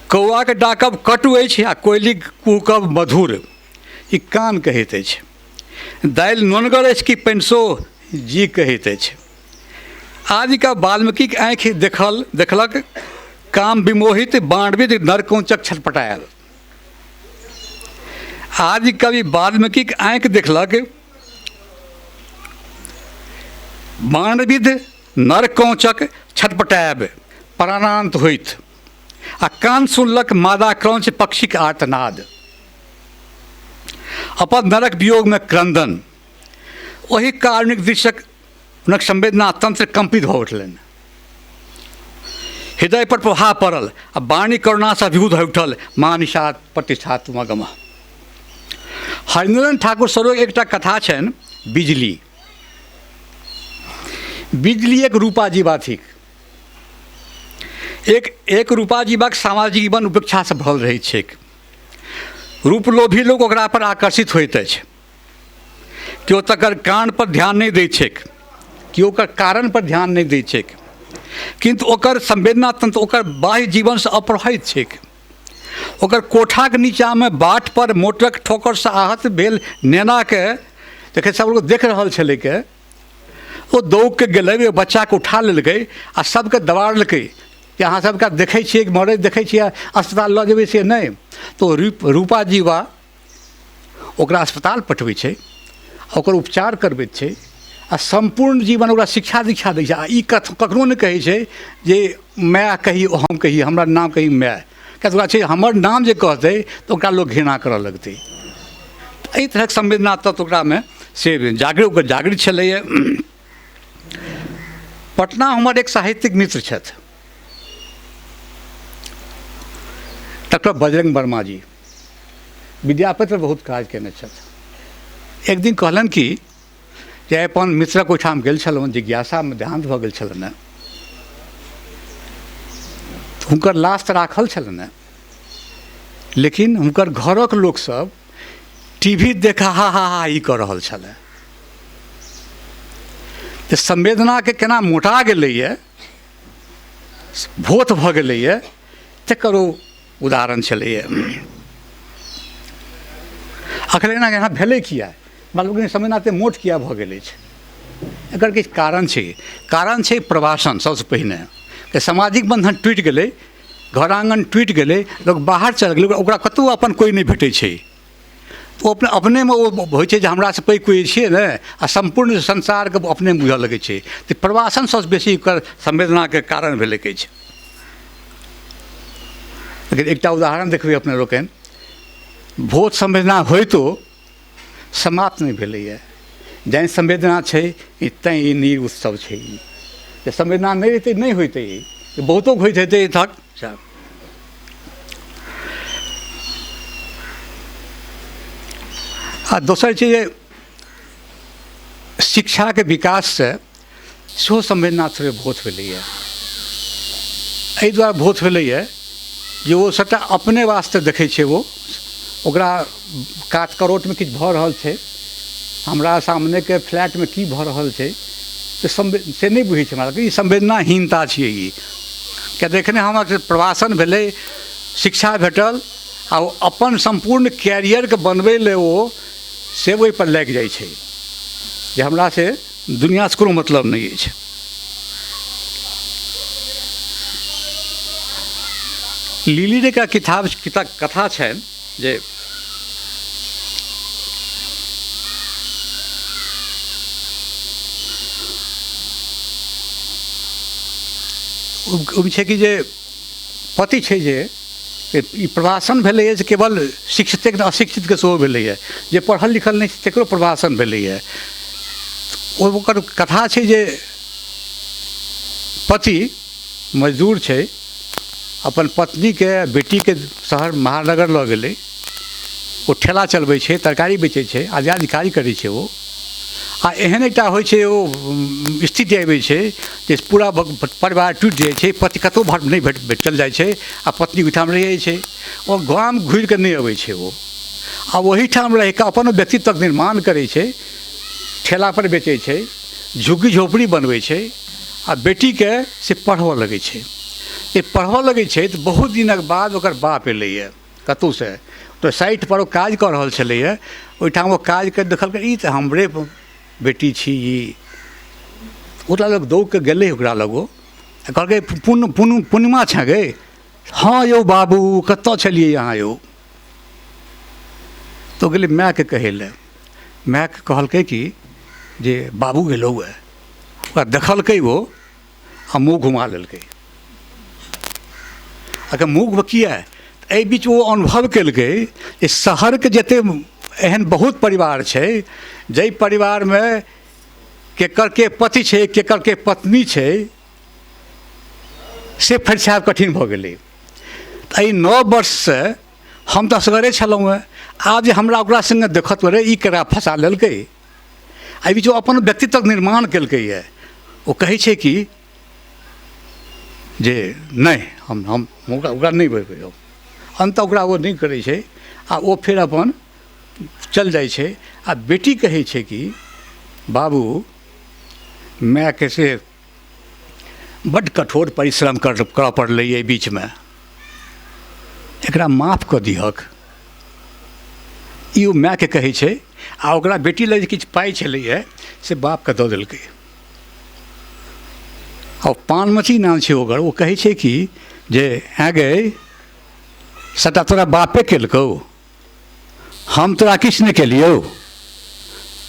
कौआके डाकब कटु अछि आ कोयलीक कुहकब मधुर, ई कान कहैत अछि। दालि नोनगर अछि कि पैनसो, जी कहैत अछि। आदिका वाल्मीकिक आँखि देखलक काम विमोहित बाणविद नरकौचक छटपटायल। आदि कवि वाल्मीकिक आँखि देखलक बाणविद नरकौचक छटपटायब प्राणांत होइत, आ कान सुनलक मादा क्रौंच पक्षीक आर्तनाद, अपन नरक वियोगमे क्रंदन। ओहि कारुणिक दृश्यक हुनक संवेदना तंत्र कंपित भऽ उठलनि। हृदय पर प्रभाव पड़ल आ वाणी करुणासँ अभिभूत भऽ उठल, मानिषात प्रतिष्ठात्मगम। हरिनंदन ठाकुर सरोज एकटा कथा छनि बिजली। बिजली एक रूपा जीवा थिक। एक एक रूपा जीवाक सामाजिक जीवन उपेक्षासँ भरल रहैत छैक। रूपलोभी लोक ओकरा पर आकर्षित होइत अछि। केओ तकर कान पर ध्यान नहि दैत छैक, केओ ओकर कारण पर ध्यान नहि दैत छैक, किन्तु ओकर संवेदना तंत्र ओकर बाह्य जीवनसँ अप्रभावित छैक। ओकर कोठाक नीचाँमे बाट पर मोटरक ठोकरसँ आहत भेल नेनाके जखन सब लोग देख रहल छलै के, ओ दौगके गेलै, ओहि बच्चाके उठा लेलकै आ सबके दबाड़लकै कि अहाँ सबके देखै छियै मरैत देखै छियै, अस्पताल लऽ जेबै से नहि। तऽ ओ रूपा जीवा ओकरा अस्पताल पठबै छै, ओकर उपचार करबैत छै आ सम्पूर्ण जीवन ओकरा शिक्षा दीक्षा दै छै। आ ई कखनो नहि कहै छै जे माय कही हम कही, हमरा नाम कही माय, किएक तऽ ओकरा छै हमर नाम जे कहतै तऽ ओकरा लोक घृणा करऽ लगतै। एहि तरहक संवेदना तत्व ओकरामे से जागृत जागृत छलैए। पटना हमर एक साहित्यिक मित्र छथि, डॉक्टर बजरंग वर्मा जी, विद्यापति पर बहुत काज केने छथि। एक दिन कहलनि कि जे अपन मित्रक ओहिठाम गेल छलहुँ, जिज्ञासामे देहान्त भऽ गेल छलनि हेँ, हुनकर लाश तऽ राखल छलनि हेँ, लेकिन हुनकर घरक लोकसभ टी वी देख हा हा हा ई कऽ रहल छलै। तऽ संवेदनाके केना मोटा गेलैए, भोथ भऽ गेलैए, तकर ओ उदाहरण छलैए। अखन एना एना भेलै किया, बाल संवेदना एतेक मोट किया भऽ गेल अछि? एकर किछु कारण छै। कारण छै प्रवासन। सबसँ पहिने तऽ सामाजिक बन्धन टूटि गेलै, घर आङ्गन टूटि गेलै, लोक बाहर चलि गेलै, ओकरा कतहु अपन कोइ नहि भेटै छै। ओ अपने अपनेमे ओ होइ छै जे हमरासँ पैघ कोइ छियै ने, आ सम्पूर्ण संसारके अपने बुझऽ लगै छै। तऽ प्रवासन सबसँ बेसी ओकर संवेदनाके कारण भेलै अछि। लेकिन एकटा उदाहरण देखबै अपने लोकनि, भोज संवेदना होइतो समाप्त नहि भेलैए। जैँ संवेदना छै तैँ ई नीर उत्सव छै। ई जे संवेदना नहि रहितै नहि होइतै, ई बहुतो होइत हेतै थक। आ दोसर छै जे शिक्षाके विकाससँ सेहो संवेदना थोड़े बहुत भेलैए। एहि दुआरे बहुत भेलैए जे ओ सभटा अपने वास्ते देखै छै। ओ ओकरा कात करोटमे किछु भऽ रहल छै, हमरा सामनेके फ्लैटमे की भऽ रहल छै से से नहि बुझै छै। हमरा ई संवेदनाहीनता छियै ई, किया तऽ एखने हमर प्रवासन भेलै, शिक्षा भेटल आ ओ अपन सम्पूर्ण कैरियरके बनबै लए ओ से ओहिपर लागि जाइ छै जे हमरा से दुनिआँसँ कोनो मतलब नहि अछि। लिली रेके किताब कथा छनि जे ओहिमे छै कि जे पति छै जे ई प्रवासन भेलैए जे केवल शिक्षिते नहि अशिक्षितके सेहो भेलैए, जे पढ़ल लिखल नहि छै तकरो प्रवासन भेलैए। ओ ओकर कथा छै जे पति मजदूर छै, अपन पत्नीके बेटीके शहर महानगर लऽ गेलै, ओ ठेला चलबै छै, तरकारी बेचै छै, आदि आदि काज करै छै ओ। आ एहन एकटा होइ छै ओ स्थिति आबै छै जे पूरा परिवार टूटि जाइ छै, पति कतहु नहि भेट चलि जाइ छै आ पत्नी ओहिठाम रहि जाइ छै। ओ गाम घुरिकऽ नहि अबै छै ओ, आ ओहिठाम रहिकऽ अपन व्यक्तित्वक निर्माण करै छै, ठेलापर बेचै छै, झुग्गी झोपड़ी बनबै छै आ बेटीके से पढ़बऽ लगै छै। जे पढ़बऽ लगै छै तऽ बहुत दिनक बाद ओकर बाप एलैए कतहुसँ, तऽ साइटपर ओ काज कऽ रहल छलैए, ओहिठाम ओ काज कऽ देखलकै ई तऽ हमरे बेटी छी ई। ओकरा लग दौड़के गेलै ओकरा लग ओ आ कहलकै पूर्णिमा छँ गै? हँ यौ बाबू, कतऽ छलियै अहाँ यौ? तऽ ओ गेलै मायके कहै लए। मायके कहलकै कि जे बाबू गेलौ हँ। ओकरा देखलकै ओ आ मुँह घुमा लेलकै। अगर मुँह किया? एहि बीच ओ अनुभव केलकै जे शहरके जतेक एहन बहुत परिवार छै जाहि परिवारमे केकर के पति छै केकर के पत्नी छै से फरिछायब कठिन भऽ गेलै। तऽ एहि 9 वर्षसँ हम तऽ असगरे छलहुँ हेँ, आब जे हमरा ओकरा सङ्गे देखत रे ई केकरा फँसा लेलकै। एहि बीच ओ अपन व्यक्तित्वक निर्माण केलकैए। ओ कहै छै कि जे नहि हम ओकरा ओकरा नहि बजबै हम। अन्तः ओकरा ओ नहि करै छै आ ओ फेर अपन चलि जाइ छै। आ बेटी कहै छै कि बाबू मायके से बड्ड कठोर परिश्रम करऽ पड़लै एहि बीचमे। एकरा माफ कऽ दिहक। ई ओ मायके कहै छै आ ओकरा बेटी लग जे किछु पाइ छलैए से बापके दऽ देलकै। आ पानमती नाम छै ओकर, ओ कहै छै कि जे ऐँ गै, सभटा तोरा बापे केलकौ, हम तोरा किछु नहि केलियौ।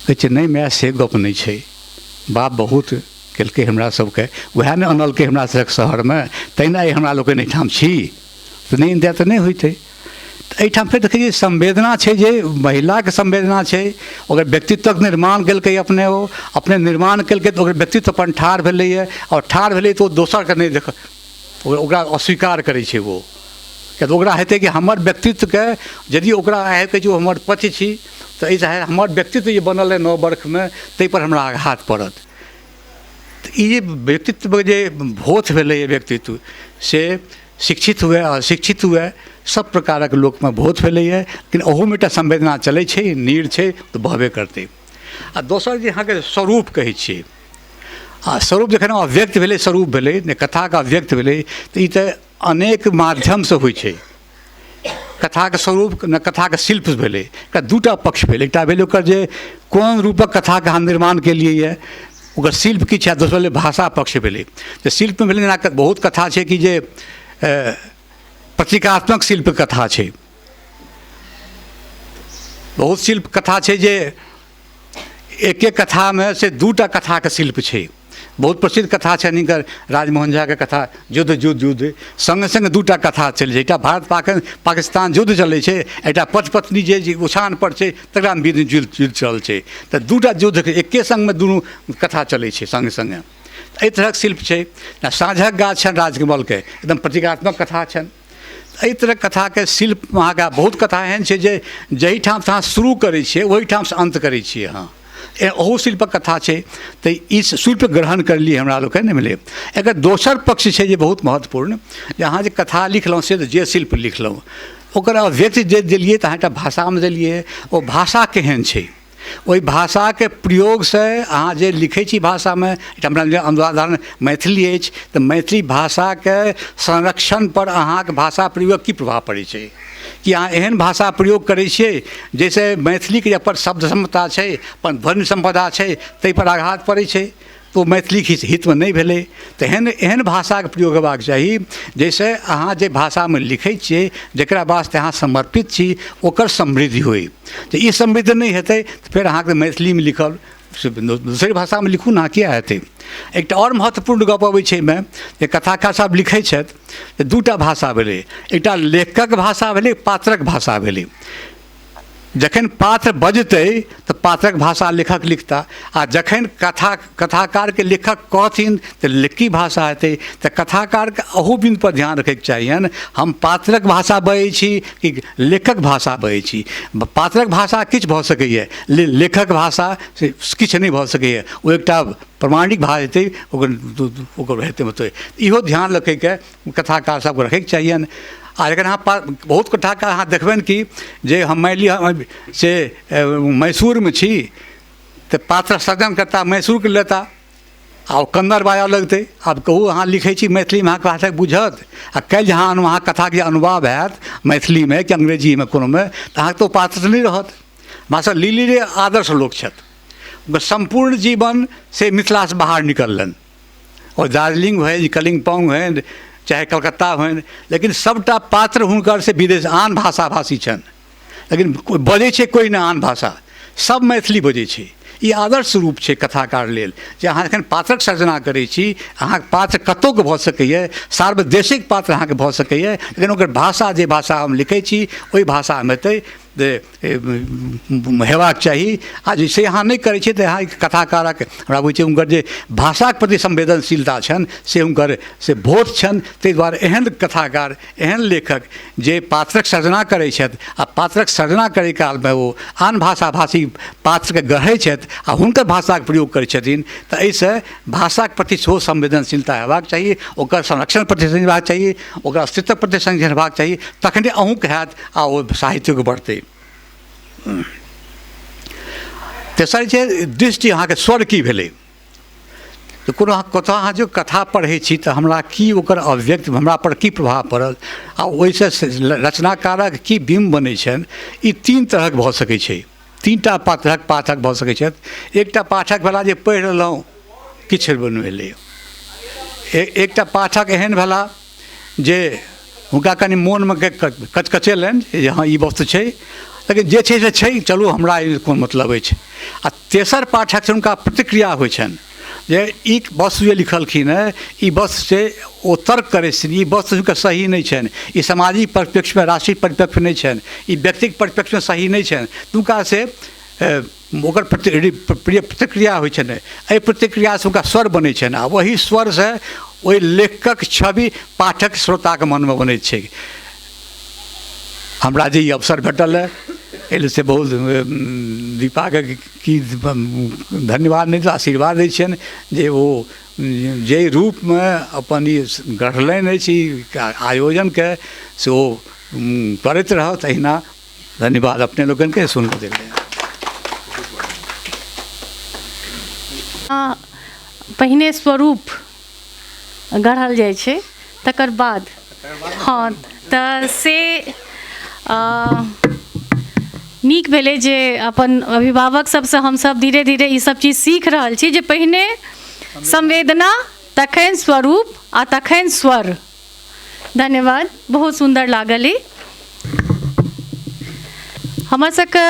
कहै छै नहि माय, से गप नहि छै, बाप बहुत केलकै हमरा सबके, वएह ने अनलकै हमरा सबके शहरमे, तैँ ने आइ हमरा लोकनि एहिठाम छी, तऽ नहि अनितै तऽ नहि होइतै। तऽ एहिठाम फेर देखै छियै संवेदना छै, जे महिलाके संवेदना छै, ओकर व्यक्तित्वक निर्माण केलकै अपने, ओ अपने निर्माण केलकै तऽ ओकर व्यक्तित्व अपन ठाढ़ भेलैए, आओर ठाढ़ भेलै तऽ ओ दोसरके नहि देख, ओकरा अस्वीकार करै छै ओ, किएक तऽ ओकरा हेतै कि हमर व्यक्तित्वके यदि ओकरा आबि कऽ जे ओ हमर पति छी तऽ एहिसँ हमर व्यक्तित्व जे बनल अइ 9 बरखमे ताहिपर हमरा आघात पड़त। तऽ ई जे व्यक्तित्वके जे भोथ भेलैए व्यक्तित्व, से शिक्षित हुए अशिक्षित हुए सब प्रकारक लोकमे भोथ भेलैए, लेकिन ओहूमे एकटा संवेदना चलै छै, नीर छै, तऽ बहबे करतै। आ दोसर जे अहाँके स्वरूप कहै छियै, आ स्वरूप जखन अव्यक्त भेलै, स्वरूप भेलै ने, कथाके अव्यक्त भेलै, तऽ ई तऽ अनेक माध्यमसँ होइ छै। कथाके स्वरूप ने कथाके शिल्प भेलै, एकरा दूटा पक्ष भेलै। एकटा भेलै ओकर जे कोन रूपक कथाके अहाँ निर्माण केलियै यऽ, ओकर शिल्प की छै, आ दोसर भेलै भाषा पक्ष भेलै। तऽ शिल्पमे भेलै जेना बहुत कथा छै कि जे प्रतीकात्मक शिल्प कथा छै, बहुत शिल्प कथा छै जे एके कथामे से दूटा कथाके शिल्प छै। बहुत प्रसिद्ध कथा छनि हिनकर राजमोहन झाके कथा युद्ध युद्ध युद्ध, सङ्गे सङ्गे दूटा कथा चलै छै, एकटा भारत पाकिस्तान युद्ध चलै छै, एकटा पति पत्नी जे ओछानपर छै तकरामे युद्ध युद्ध चलल छै। तऽ दूटा युद्धके एके सङ्गमे दुनू कथा चलै छै सङ्गे सङ्गे। एहि तरहक शिल्प छै। साँझक गाछ छनि राजकमलके, एकदम प्रतीकात्मक कथा छनि। एहि तरहक कथाके शिल्प अहाँके बहुत कथा एहन छै जे जाहिठामसँ अहाँ शुरू करै छियै ओहिठामसँ अन्त करै छियै अहाँ, ओहू शिल्पक कथा छै। तऽ ई शिल्प ग्रहण करलियै हमरा लोकनि नहि भेलै। एकर दोसर पक्ष छै जे बहुत महत्वपूर्ण, जे अहाँ जे कथा लिखलहुँ से जे शिल्प लिखलहुँ ओकर अभिव्यक्ति जे देलियै तऽ अहाँ एकटा भाषामे देलियै, ओ भाषा केहन छै, ओहि भाषाके प्रयोगसँ अहाँ जे लिखै छी भाषामे, एकटा हमरा उदाहरण मैथिली अछि तऽ मैथिली भाषाके संरक्षणपर अहाँके भाषा प्रयोगक की प्रभाव पड़ै छै, कि अहाँ एहन भाषा प्रयोग करै छियै जाहिसँ मैथिलीके जे अपन शब्द क्षमता छै, अपन ध्वनि सम्पदा छै, ताहिपर आघात पड़ै छै, तऽ ओ मैथिलीके हितमे नहि भेलै। तऽ एहन एहन भाषाके प्रयोग हेबाक चाही जाहिसँ अहाँ जे भाषामे लिखै छियै, जकरा वास्ते अहाँ समर्पित छी, ओकर समृद्धि होइ। तऽ ई समृद्ध नहि हेतै तऽ फेर अहाँके मैथिलीमे लिखल से दोसर भाषामे लिखू ने, किया हेतै। एकटा आओर महत्वपूर्ण गप अबै छै एहिमे जे कथाकार साहब लिखै छथि तऽ दूटा भाषा भेलै, एकटा लेखकक भाषा भेलै, पात्रक भाषा भेलै। जखन पात्र बजतै तऽ पात्रक भाषा लेखक लिखता, आ जखन कथाकारके लेखक कहथिन तऽ लेखकी भाषा हेतै। तऽ कथाकारके अहू बिन्दुपर ध्यान रखैके चाहियनि, हम पात्रक भाषा बजै छी कि लेखक भाषा बजै छी। पात्रक भाषा किछु भऽ सकैए, लेखक भाषा से किछु नहि भऽ सकैए, ओ एकटा प्रमाणिक भाषा हेतै, ओकर हेतै। मतलब इहो ध्यान रखैके कथाकार सबके रखैके चाहियनि। आ जखन अहाँ बहुत कथाकार अहाँ देखबनि कि जे हम मानि लिअ से मैसूरमे छी तऽ पात्र सर्जन करता मैसूरके लेता आ ओ कन्नड़ बाजऽ लगतै। आब कहू अहाँ लिखै छी मैथिलीमे, अहाँके भाषा बुझत, आ काल्हि जे अहाँ कथाके अनुवाद हैत मैथिलीमे कि अंग्रेजीमे कोनोमे, तऽ अहाँके तऽ ओ पात्र नहि रहत। मास्टर लिली रे आदर्श लोक छथि, हुनकर सम्पूर्ण जीवन से मिथिलासँ बाहर निकललनि, ओ दार्जिलिंग होइन, कलिम्पोंग होइन, चाहे कलकत्ता होइन, लेकिन सभटा पात्र हुनकर से विदेश आन भाषा भाषी छनि, लेकिन बजै छै कोइ नहि आन भाषा, सभ मैथिली बजै छै। ई आदर्श रूप छै कथाकार लेल जे अहाँ जखन पात्रक सर्जना करै छी, अहाँके पात्र कतहुके भऽ सकैए, सार्वदेशिक पात्र अहाँके भऽ सकैए, लेकिन ओकर भाषा जे भाषा हम लिखै छी ओहि भाषामे हेतै जे हेबाक चाही। आ जे से अहाँ नहि करै छियै तऽ अहाँ कथाकारक हमरा बुझै छै हुनकर जे भाषाके प्रति संवेदनशीलता छनि से हुनकर से भोथ छनि। ताहि दुआरे एहन कथाकार, एहन लेखक जे पात्रक सर्जना करै छथि आ पात्रक सर्जना करै कालमे ओ आन भाषा भाषी पात्रके गढ़ै छथि आ हुनकर भाषाके प्रयोग करै छथिन, तऽ एहिसँ भाषाके प्रति सेहो संवेदनशीलता हेबाक चाही, ओकर संरक्षण प्रति हेबाक चाही, ओकर अस्तित्वक प्रति संरक्षण हेबाक चाही, तखने अहूँके हैत आ ओ साहित्योके बढ़तै। तेसर छै दृष्टि, अहाँके स्वर की भेलै। तऽ कोनो कतऽ अहाँ जो कथा पढ़ै छी तऽ हमरा की ओकर अभिव्यक्ति हमरा पर की प्रभाव पड़ल आ ओहिसँ रचनाकारक की बिम्ब बनै छनि, ई तीन तरहक भऽ सकै छै। तीनटा पात्रक पाठक भऽ सकै छथि। एकटा पाठक भेला जे पढ़ि लेलहुँ, किछु नहि भेलै। एकटा पाठक एहन भेला जे हुनका कनि मोनमे कचकचेलनि जे हँ, ई वस्तु छै, लेकिन जे छै से छै, चलू, हमरा ई कोन मतलब अछि। आ तेसर पाठक छै, हुनका प्रतिक्रिया होइ छनि जे ई वस्तु जे लिखलखिन हेँ, ई वस्तु से ओ तर्क करै छथिन, ई वस्तु हुनकर सही नहि छनि, ई सामाजिक परिप्रेक्ष्यमे, राष्ट्रीय परिप्रेक्ष्यमे नहि छनि, ई व्यक्तिक परिप्रेक्ष्यमे सही नहि छनि। तऽ हुनका से ओकर प्रतिक्रिया होइ छनि। एहि प्रतिक्रियासँ हुनका स्वर बनै छनि आ ओही स्वरसँ ओहि लेखकक छवि पाठक श्रोताके मनमे बनै छै। हमरा जे ई अवसर भेटल हँ, एहि लेल से बहुत दीपाके की धन्यवाद नहि तऽ आशीर्वाद दै छियनि जे ओ जाहि रूपमे अपन ई गढ़लनि अछि ई आयोजनके, से ओ करैत रहत अहिना। धन्यवाद अपने लोकनिके सुनबऽ देलियै। पहिने स्वरूप गढ़ल जाइ छै, तकर बाद। हँ, तऽ से नीक भेलै जे अपन अभिभावक सबसँ हमसब धीरे धीरे ई सब चीज सीख रहल छी जे पहिने संवेदना, तखन स्वरूप आ तखन स्वर। धन्यवाद, बहुत सुन्दर लागल ई। हमर सबके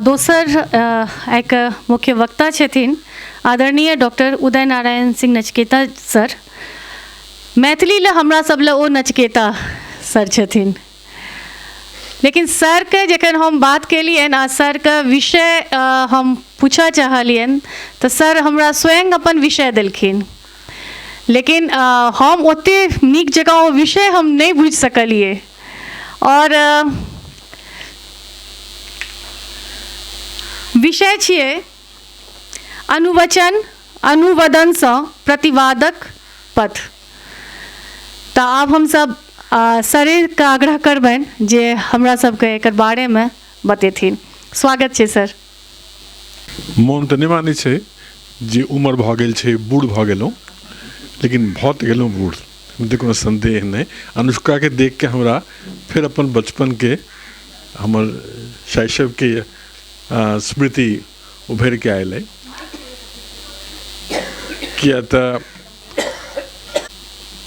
दोसर एक मुख्य वक्ता छथिन आदरणीय डॉक्टर उदय नारायण सिंह नचिकेता सर। मैथिली लए, हमरा सब लए ओ नचिकेता सर छथिन। लेकिन सरके जखन हम बात केलियनि आ सरके विषय हम पूछऽ चाहलियनि, तऽ सर हमरा स्वयं अपन विषय देलखिन, लेकिन हम ओतेक नीक जकाँ ओ विषय हम नहि बुझि सकलियै। आओर विषय छियै अनुवचन अनुवदनसँ प्रतिवादक पथ। तऽ आब हमसब सरेके आग्रह करबनि जे हमरा सबके एकर बारेमे बतेथिन। स्वागत छै सर। मोन तऽ नहि मानै छै जे उमर भऽ गेल छै, बूढ़ भऽ गेलहुँ, लेकिन भऽ तऽ गेलहुँ बूढ़, एहिमे कोनो सन्देह नहि। अनुष्काके देखिके हमरा फेर अपन बचपनके, हमर शैशवके स्मृति उभरिके आयल अइ, किया तऽ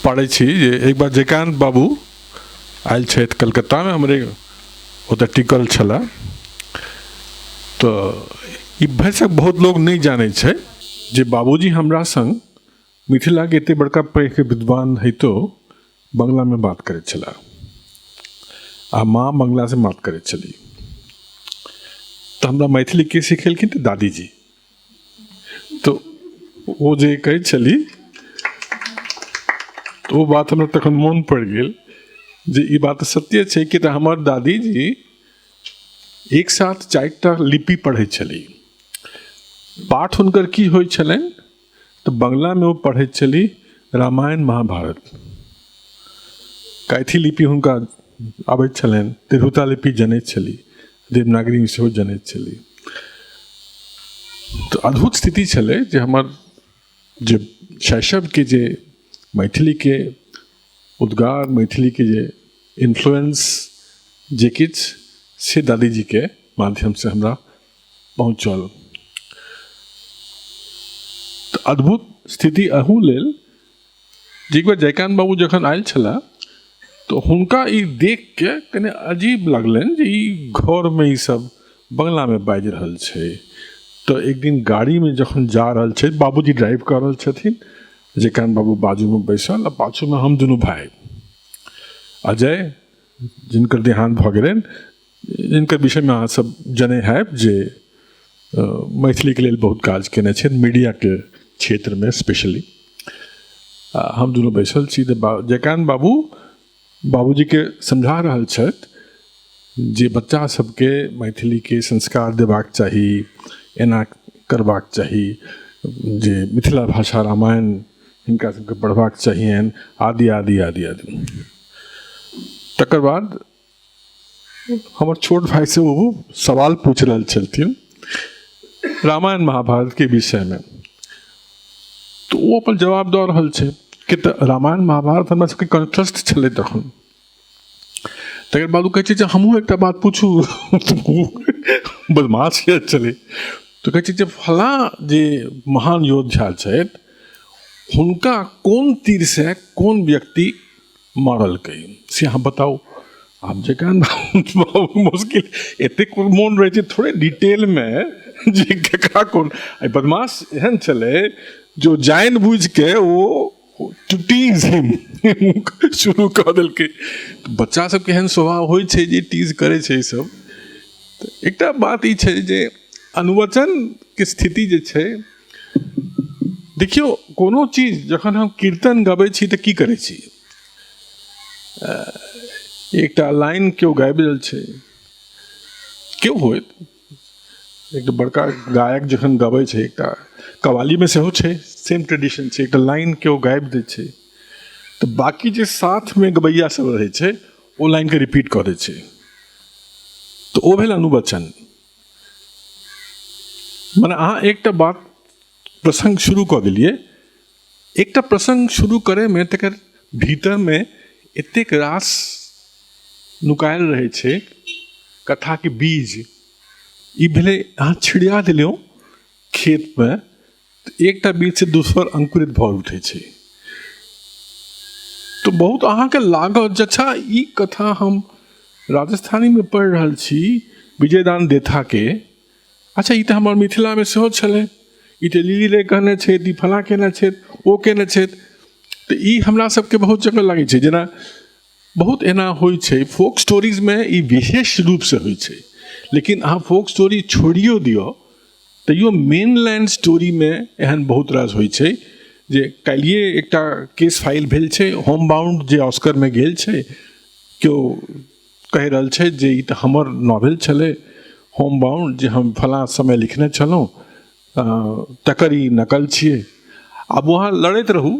पढ़ै छी जे एक बार जयकान्त बाबू आयल छथि कलकत्तामे, हमरे ओतऽ टिकल छलए। तऽ ई भरिसक बहुत लोग नहि जानै छै जे बाबूजी हमरा संग मिथिलाके एते बड़का पैघ विद्वान होइतो बंगलामे बात करैत छलाह आ माँ बंगलासँ बात करैत छली। तऽ हमरा मैथिली के सिखेलखिन? तऽ दादीजी। तऽ ओ जे कहै छली, तऽ ओ बात हमरा तखन मोन पड़ि गेल जे ई बात सत्य छै कि तऽ हमर दादीजी एक साथ 4 टा लिपि पढ़ै छली। पाठ हुनकर की होइ छलनि? तऽ बंगलामे ओ पढ़ैत छली रामायण, महाभारत। कैथी लिपि हुनका आबैत छलनि, तिरहुता लिपि जनैत छली, देवनागरी सेहो जनैत छली। तऽ अद्भुत स्थिति छलै जे हमर जे शैशवके जे मैथिलीके उद्गार, मैथिलीके जे इन्फ्लुएंस जे किछु, से दादीजीके माध्यमसँ हमरा पहुँचल। तऽ अद्भुत स्थिति अहू लेल जे एक बेर जयकान्त बाबू जखन आयल छलाह, तऽ हुनका ई देखके कनि अजीब लगलनि जे ई घरमे ई सब बंगलामे बाजि रहल छै। तऽ एक दिन गाड़ीमे जखन जा रहल छै, बाबूजी ड्राइव कऽ रहल छथिन, जयकान्त बाबू बाजूमे बैसल आ पाछूमे हम दुनू भाय अजय, जिनकर देहान्त भऽ गेलनि, जिनकर विषयमे अहाँ सब जनै हैब जे मैथिलीके लेल बहुत काज केने छथि मीडियाके क्षेत्रमे स्पेशली। हम दुनू बैसल छी तऽ जयकान्त बाबू बाबूजीके समझा रहल छथि जे बच्चा सबके मैथिलीके संस्कार देबाक चाही, एना करबाक चाही जे मिथिला भाषा, रामायण हिनका सबके पढ़बाक चाहियनि, आदि आदि आदि आदि। तकर बाद हमर छोट भाइ से ओ सवाल पूछि रहल छलथिन रामायण महाभारतके विषयमे। तऽ ओ अपन जवाब दऽ रहल छै कि तऽ रामायण महाभारत हमरा सबके कंठस्थ छलै तखन। तकर बाद ओ कहै छै जे हमहूँ एकटा बात पूछू, बदमाश छलै, तऽ कहै छै जे फलाँ जे महान योद्धा छथि हुनका कोन तीरसँ कोन व्यक्ति मारलकै से अहाँ बताउ। आब जखन बहुत मुश्किल, एतेक मोन रहै छै थोड़े डिटेलमे जे केकरा कोन बदमाश एहन छलै जो जानि बुझिके ओ टू टीज हिम शुरू कऽ देलकै। बच्चा सबके एहन स्वभाव होइ छै जे टीज करै छै ई सब। तऽ एकटा बात ई छै जे अनुवचनके स्थिति जे छै, देखियौ कोनो चीज जखन हम कीर्तन गबै छी तऽ की करै छी, एकटा लाइन केओ गाबि रहल छै, केओ होइत एकटा बड़का गायक जखन गबै छै, एकटा कवालीमे सेहो छै सेम ट्रेडिशन छै, एकटा लाइन केओ गाबि दै छै तऽ बाँकी जे साथमे गबैया सब रहै छै ओ लाइनके रिपीट कऽ दै छै, तऽ ओ भेल अनुवचन। मने अहाँ एकटा बात प्रसङ्ग शुरू कऽ देलियै, एकटा प्रसङ्ग शुरू करैमे तकर भीतरमे एतेक रास नुकायल रहै छै कथाके बीज। ई भेलै अहाँ छिड़िया देलहुँ खेतमे तऽ एकटा बीजसँ दोसर अंकुरित भऽ उठै छै। तऽ बहुत अहाँके लागत जे अच्छा ई कथा हम राजस्थानीमे पढ़ि रहल छी विजयदान देथाके, अच्छा ई तऽ हमर मिथिलामे सेहो छलै, ई तऽ लिली रे कहने छथि, ई फलाँ केने छथि, ओ केने छथि। तऽ ई हमरा सबके बहुत जगह लागै छै, जेना बहुत एना होइ छै फोक स्टोरीजमे ई विशेष रूपसँ होइ छै। लेकिन अहाँ फोक स्टोरी छोड़ियो दियौ तैयो मेन लैंड स्टोरीमे एहन बहुत रास होइ छै जे काल्हिए एकटा केस फाइल भेल छै होम बाउंड जे ऑस्करमे गेल छै, केओ कहि रहल छै जे ई तऽ हमर नॉवेल छलै होम बाउंड जे हम फलाँ समय लिखने छलहुँ तकर ई नकल छियै। आब अहाँ लड़ैत रहू,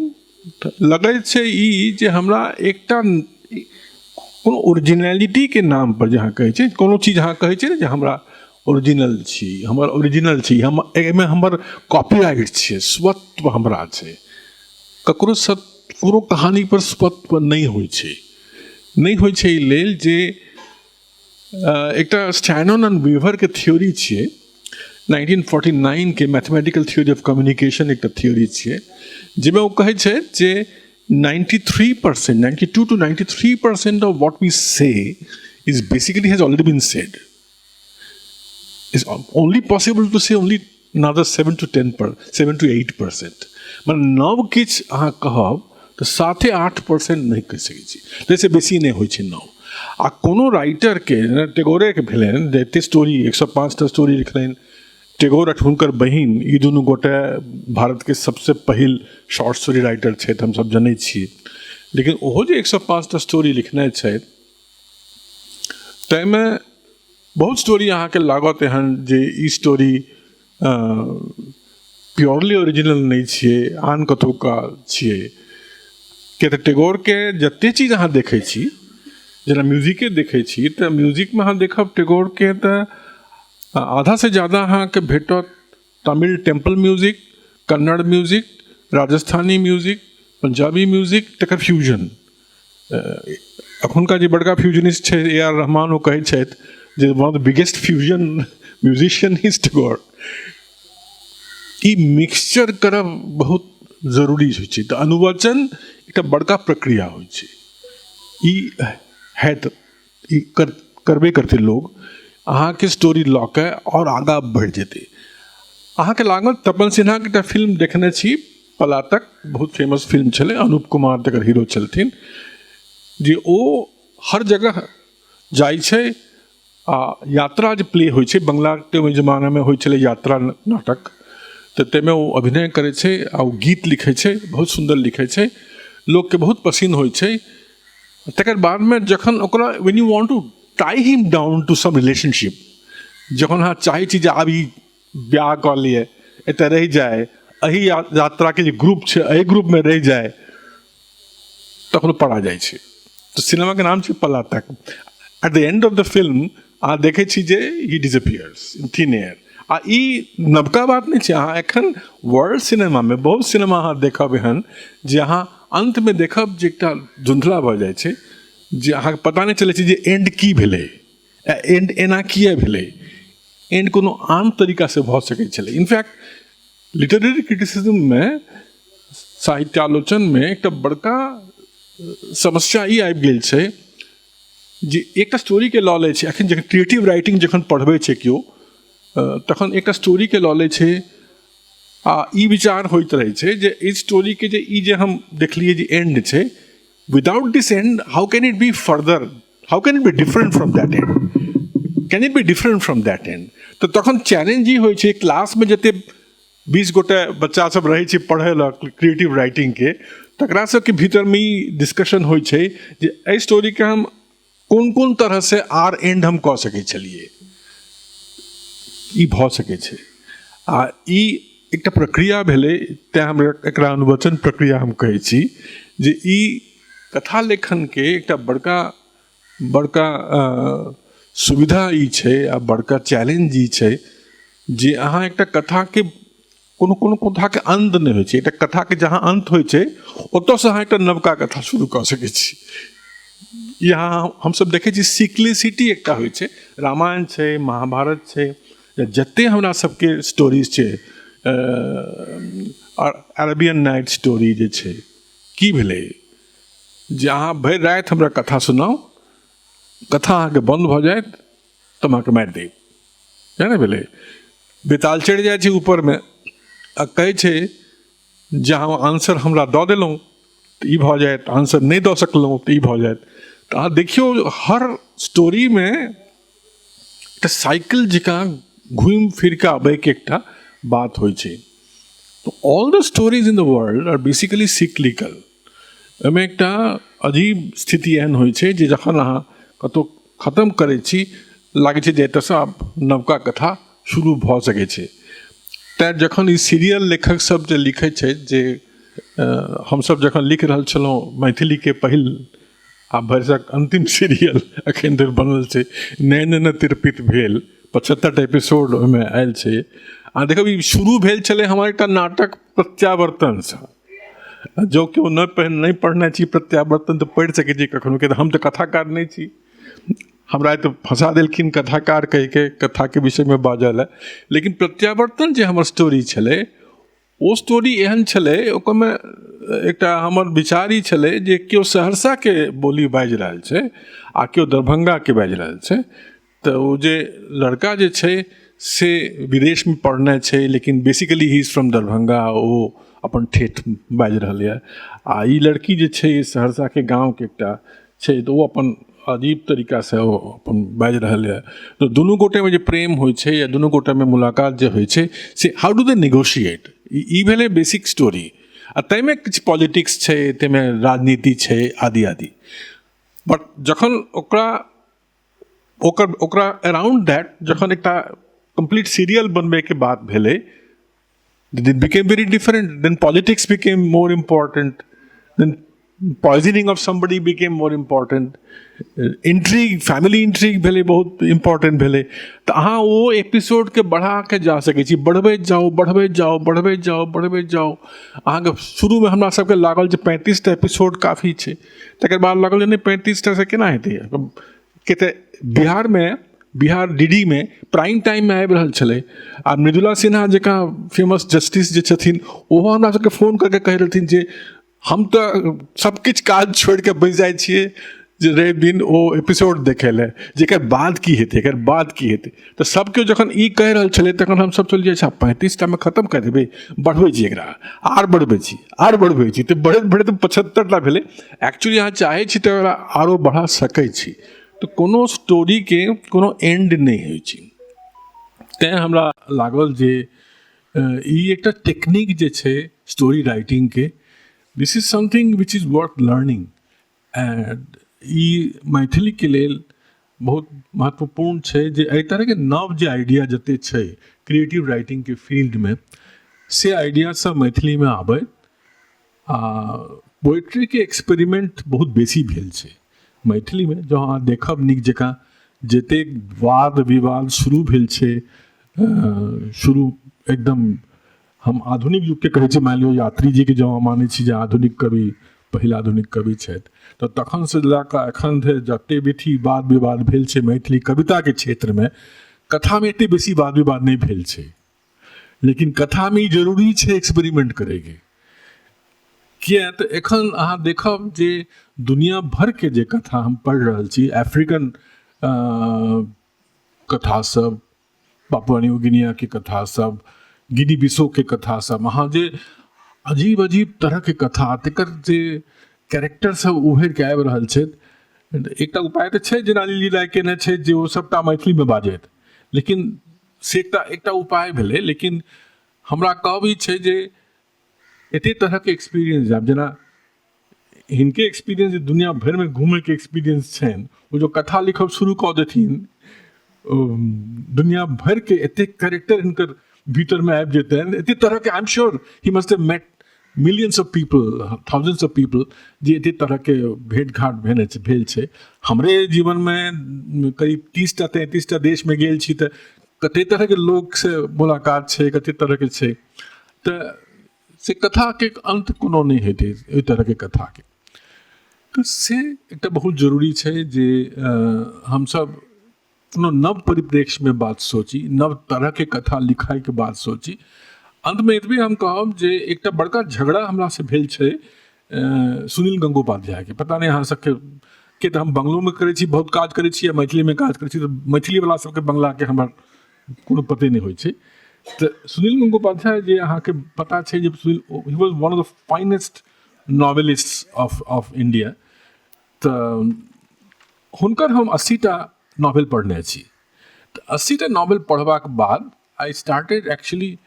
तऽ लगै छै ई जे हमरा एकटा कोनो ओरिजिनलिटीके नामपर जे अहाँ कहै छियै कोनो चीज, अहाँ कहै छियै ने जे हमरा ओरिजिनल छी, हमर ओरिजिनल छी, हम एहिमे हमर कॉपीराइट छियै, स्वत्व हमरा छै। ककरो सत कोनो कहानीपर स्वत्व नहि होइ छै, नहि होइ छै एहि लेल जे एकटा स्टैनन एंड वीवरके थ्योरी छियै 1949के मैथमेटिकल थ्योरी ऑफ कम्युनिकेशन एकटा थ्योरी छियै, जाहिमे ओ कहै छै जे 93%, 92 to 93% of what we say is basically has already been said. It's only possible to say only another 7 to 10 per 7 to 8%. मने नव किछु अहाँ कहब तऽ 7-8% नहि कहि सकै छी, ताहिसँ बेसी नहि होइ छै नव। आ कोनो राइटरके जेना टेगोरेके भेलनि जे एते स्टोरी 105टा स्टोरी लिखलनि टेगोर आ हुनकर बहिन, ई दुनू गोटे भारतके सबसँ पहिल शॉर्ट स्टोरी राइटर छथि, हमसब जनै छियै। लेकिन ओहो जे 105टा स्टोरी लिखने छथि ताहिमे बहुत स्टोरी अहाँके लागत एहन जे ई स्टोरी प्योरली ओरिजिनल नहि छियै, आन कतौका छियै। किया तऽ टेगोरके जते चीज अहाँ देखै छी, जेना म्यूजिके देखै छी तऽ म्यूजिकमे अहाँ देखब टेगोरके तऽ आधासँ ज्यादा अहाँके भेटत Tamil temple music, Kannada music, Rajasthani music, Punjabi music, तकर फ्यूजन। एखुनका जे बड़का फ्यूजनिस्ट छै ए आर रहमान, ओ कहै छथि जे one of the biggest fusion musician is Tagore. E mixture करब बहुत जरूरी होइ छै। तऽ अनुवचन एकटा बड़का प्रक्रिया होइ छै, ई हैत, ई करबे करतै लोग। अहाँके स्टोरी लऽ कऽ आओर आगाँ बढ़ि जेतै। अहाँके लागत तपन सिन्हाके एकटा फिल्म देखने छी पलातक, बहुत फेमस फिल्म छलै, अनूप कुमार तकर हीरो छलथिन, जे ओ हर जगह जाइ छै आ यात्रा जे प्ले होइ छै, बंगलाके ओहि जमानामे होइ छलै यात्रा नाटक, तऽ ताहिमे ओ अभिनय करै छै आ ओ गीत लिखै छै, बहुत सुन्दर लिखै छै, लोकके बहुत पसिन्न होइ छै। तकर बादमे जखन ओकरा when you want to tie him down to some relationship, जखन अहाँ चाहै छी जे आब ई बियाह कऽ लिअ, एतऽ रहि जाय, एहि यात्राके जे ग्रुप छै एहि ग्रुपमे रहि जाय, तखन ओ पड़ा जाइ छै। तऽ सिनेमाके नाम छै Palatak. At the end of the film अहाँ देखै छी जे he disappears in thin air. आ ई नवका बात नहि छै। अहाँ एखन वर्ल्ड सिनेमामे बहुत सिनेमा अहाँ देखब एहन जे अहाँ अन्तमे देखब जे एकटा धुंधला भऽ जाइ छै, जे अहाँके पता नहि चलै छै जे एंड की भेलै, एंड एना किए भेलै, एंड कोनो आन तरीकासँ भऽ सकै छलै। इनफैक्ट लिटरेरी क्रिटिसिज्ममे, साहित्यालोचनमे एकटा बड़का समस्या ई आबि गेल छै जे एकटा स्टोरीके लऽ लै छै। एखन जखन क्रिएटिव राइटिंग जखन पढ़बै छै केओ, तखन एकटा स्टोरीके लऽ लै छै आ ई विचार होइत रहै छै जे ई स्टोरीके जे ई जे हम देखलियै जे एंड छै, without this end how can it be further, how can it be different from that end, can it be different from that end? तऽ तखन चैलेंज ई होइ छै, क्लासमे जते 20 गोटे बच्चा सब रहै छै पढ़ै लए क्रिएटिव राइटिंगके, तकरा सबके भीतरमे ई डिस्कशन होइ छै जे एहि स्टोरीके हम कोन कोन तरहसँ आर एंड हम कऽ सकै छलियै, ई भऽ सकै छै। आ ई एकटा प्रक्रिया भेलै, तेँ हम एकरा अनुवचन प्रक्रिया हम कहै छी, जे ई कथा लेखनके एकटा बड़का बड़का सुविधा ई छै आ बड़का चैलेंज ई छै जे अहाँ एकटा कथाके कोनो कोनो कथाके अन्त नहि होइ छै। एकटा कथाके जहाँ अन्त होइ छै ओतऽसँ अहाँ एकटा नवका कथा शुरू कऽ सकै छी। यहाँ हमसब देखै छी सिक्लिसिटी एकटा होइ छै, रामायण छै, महाभारत छै, जते हमरा सबके स्टोरीज छै, अरेबियन नाइट स्टोरी जे छै, की भेलै जे अहाँ भरि राति हमरा कथा सुनाउ, कथा अहाँके बन्द भऽ जायत तऽ हम अहाँके मारि देब, सएह ने भेलै। बेताल चढ़ि जाइ छै ऊपरमे आ कहै छै जे अहाँ आंसर हमरा दऽ देलहुँ तऽ ई भऽ जायत, आंसर नहि दऽ सकलहुँ तऽ ई भऽ जायत। तऽ अहाँ देखियौ हर स्टोरीमे एकटा साइकिल जकाँ घुमि फिर कऽ आबैके एकटा बात होइ छै। All the stories in the world are basically cyclical. एहिमे एकटा अजीब स्थिति एहन होइ छै जे जखन अहाँ कतहु खतम करै छी, लागै छै जे एतऽसँ आब नवका कथा शुरू भऽ सकै छै। तेँ जखन ई सीरियल लेखक सब जे लिखै छै, जे हमसब जखन लिख रहल छलहुँ मैथिलीके पहिल आ भरिसक अन्तिम सीरियल एखन धरि बनल छै नैन न तिरपित भेल, 75टा एपिसोड ओहिमे आयल छै। आ देखब ई शुरू भेल छलै हमर एकटा नाटक प्रत्यावर्तनसँ। जँ केओ नहि पढ़ने छी प्रत्यावर्तन तऽ पढ़ि सकै छी कखनो, किएक तऽ हम तऽ कथाकार नहि छी, हमरा तऽ फँसा देलखिन कथाकार कहिके कथाके विषयमे बाजऽ लए। लेकिन प्रत्यावर्तन जे हमर स्टोरी छलै ओ स्टोरी एहन छलै, ओकरमे एकटा हमर विचार ई छलै जे केओ सहरसाके बोली बाजि रहल छै आ केओ दरभङ्गाके बाजि रहल छै, तऽ ओ जे लड़का जे छै से विदेशमे पढ़ने छै लेकिन basically he is from Darbhanga, ओ अपन ठेठ बाजि रहल यऽ, आ ई लड़की जे छै सहरसाके गाँवके एकटा छै तऽ ओ अपन अजीब तरीकासँ ओ अपन बाजि रहल यऽ। तऽ दुनू गोटेमे जे प्रेम होइ छै या दुनू गोटेमे मुलाकात जे होइ छै से how do they negotiate, ई भेलै बेसिक स्टोरी। आ ताहिमे किछु पॉलिटिक्स छै, ताहिमे राजनीति छै आदि आदि। बट जखन ओकरा ओकर ओकरा अराउंड that जखन एकटा कम्प्लीट सीरियल बनबैके बात भेलै, it became very different. Then politics became more important, then poisoning of somebody became more important, intrigue, family intrigue भेलै बहुत इम्पोर्टेंट भेलै। तऽ अहाँ ओ एपिसोडके बढ़ाके जा सकै छी, बढ़बैत जाउ बढ़बैत जाउ बढ़बैत जाउ बढ़बैत जाउ। अहाँके शुरूमे हमरा सबके लागल जे 35टा एपिसोड काफी छै, तकर बाद लागल जे नहि 35टासँ केना हेतै, किया तऽ बिहारमे बिहार डी डी मे प्राइम टाइममे आबि रहल छलै आ मृदुला सिन्हा जकाँ फेमस जस्टिस जे छथिन ओहो हमरा सबके फोन कऽ के कहि रहथिन जे हम तऽ सब किछु काज छोड़िके बैस जाइ छियै जे रवि दिन ओ एपिसोड देखै लए जे एकर बाद की हेतै, एकर बाद की हेतै। तऽ सब केओ जखन ई कहि रहल छलै तखन हमसब सोचलियै अच्छा 35टामे खतम कऽ देबै, बढ़बै छी एकरा, आर बढ़बै छी, आर बढ़बै छी, तऽ बढ़ैत बढ़ैत 75टा भेलै। एक्चुअली अहाँ चाहै छी तऽ ओकरा आरो बढ़ा सकै छी। तऽ कोनो स्टोरीके कोनो एंड नहि होइ छै। तैँ हमरा लागल जे ई एकटा टेक्निक जे छै स्टोरी राइटिंगके, this is something which is worth learning and ई मैथिलीके लेल बहुत महत्वपूर्ण छै जे एहि तरहके नव जे आइडिया जते छै क्रिएटिव राइटिंगके फील्डमे से आइडिया सब मैथिलीमे आबै। आ पोएट्रीके एक्सपेरिमेंट बहुत बेसी भेल छै मैथिलीमे। जँ अहाँ देखब नीक जकाँ जतेक वाद विवाद शुरू भेल छै शुरू एकदम हम आधुनिक युगके कहै छी। मानि लियौ यात्री जीके जँ मानै छी जे आधुनिक कवि, पहिल आधुनिक कवि छथि, तऽ तखनसँ लऽ कऽ एखन धरि जते विधि वाद विवाद भेल छै मैथिली कविताके क्षेत्रमे, कथामे एते बेसी वाद विवाद नहि भेल छै। लेकिन कथामे ई जरूरी छै एक्सपेरिमेंट करैके, किया तऽ एखन अहाँ देखब जे दुनिया भरिके जे कथा हम पढ़ि रहल छी, अफ्रीकन कथा सब, पापुआ न्यू गिनियाके कथा सब, गिनी बिसोके कथा सब, अहाँ जे अजीब अजीब तरहके कथा, तकर जे कैरेक्टर सब उभरिके आबि रहल छै। एकटा उपाय तऽ छै जेना लिली राय केने छै जे ओ सबटा मैथिलीमे बाजथि, लेकिन से एकटा एकटा उपाय भेलै। लेकिन हमरा कहब ई छै जे एते तरहके एक्सपीरियंस आब जेना हिनके एक्सपीरियंस जे दुनिया भरिमे घूमैके एक्सपीरियंस छनि, ओ जो कथा लिखब शुरू कऽ देथिन, दुनिया भरिके एतेक कैरेक्टर हिनकर भीतरमे आबि जेतनि, एते तरहके। I am sure he must have met millions of people, thousands of people, जे एते तरहके भेँट घाट भेने छै, भेल छै। हमरे जीवनमे करीब 30टा 33टा देशमे गेल छी, तऽ कते तरहके लोकसँ मुलाकात छै, कते तरहके छै। तऽ से कथाके अन्त कोनो नहि हेतै ओहि तरहके कथाके। तऽ से एकटा बहुत जरूरी छै जे हमसब कोनो नव परिप्रेक्ष्यमे बात सोची, नव तरहके कथा लिखाइके बात सोची। अन्तमे एतबे हम कहब जे एकटा बड़का झगड़ा हमरासँ भेल छै सुनील गंगोपाध्यायके। पता नहि अहाँ सबके के, तऽ हम बंगलोमे करै छी बहुत काज करै छी आ मैथिलीमे काज करै छी, तऽ मैथिलीवला सबके बंगलाके हमर कोनो पते नहि होइ छै। तऽ सुनील गंगोपाध्याय जे अहाँके पता छै जे Sunil he was one of the finest novelist of India. तऽ हुनकर हम 80टा नॉवेल पढ़ने छी। तऽ 80टा नॉवेल पढ़बाक बाद I started actually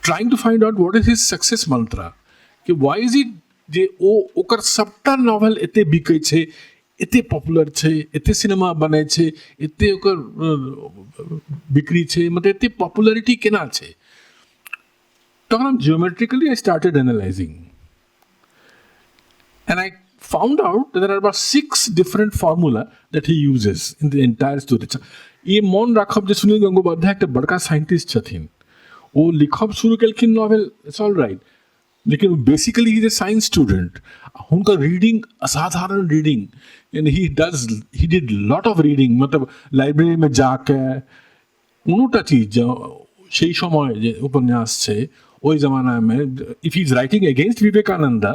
trying to find out what is his success mantra, कि वाइ is it जे ओ ओकर सभटा नॉवेल एते बिकै छै, एते पॉपुलर छै, एते सिनेमा बनै छै, एते ओकर बिक्री छै, मतलब एते पॉपुलरिटी केना छै। तखन हम geometrically I started analysing and I found out that there are about 6 different formula that he uses in the entire story. ई मोन राखब जे सुनील गंगोपाध्याय एकटा बड़का साइंटिस्ट छथिन। ओ लिखब शुरू केलखिन नॉवेल, it's all right, लेकिन basically he is a science student. हुनकर रीडिंग असाधारण reading, and he did lot of reading. मतलब लाइब्रेरीमे जाके कोनोटा चीज जँ সেই समय जे उपन्यास छै ओहि जमानामे, if he is writing against Vivekananda,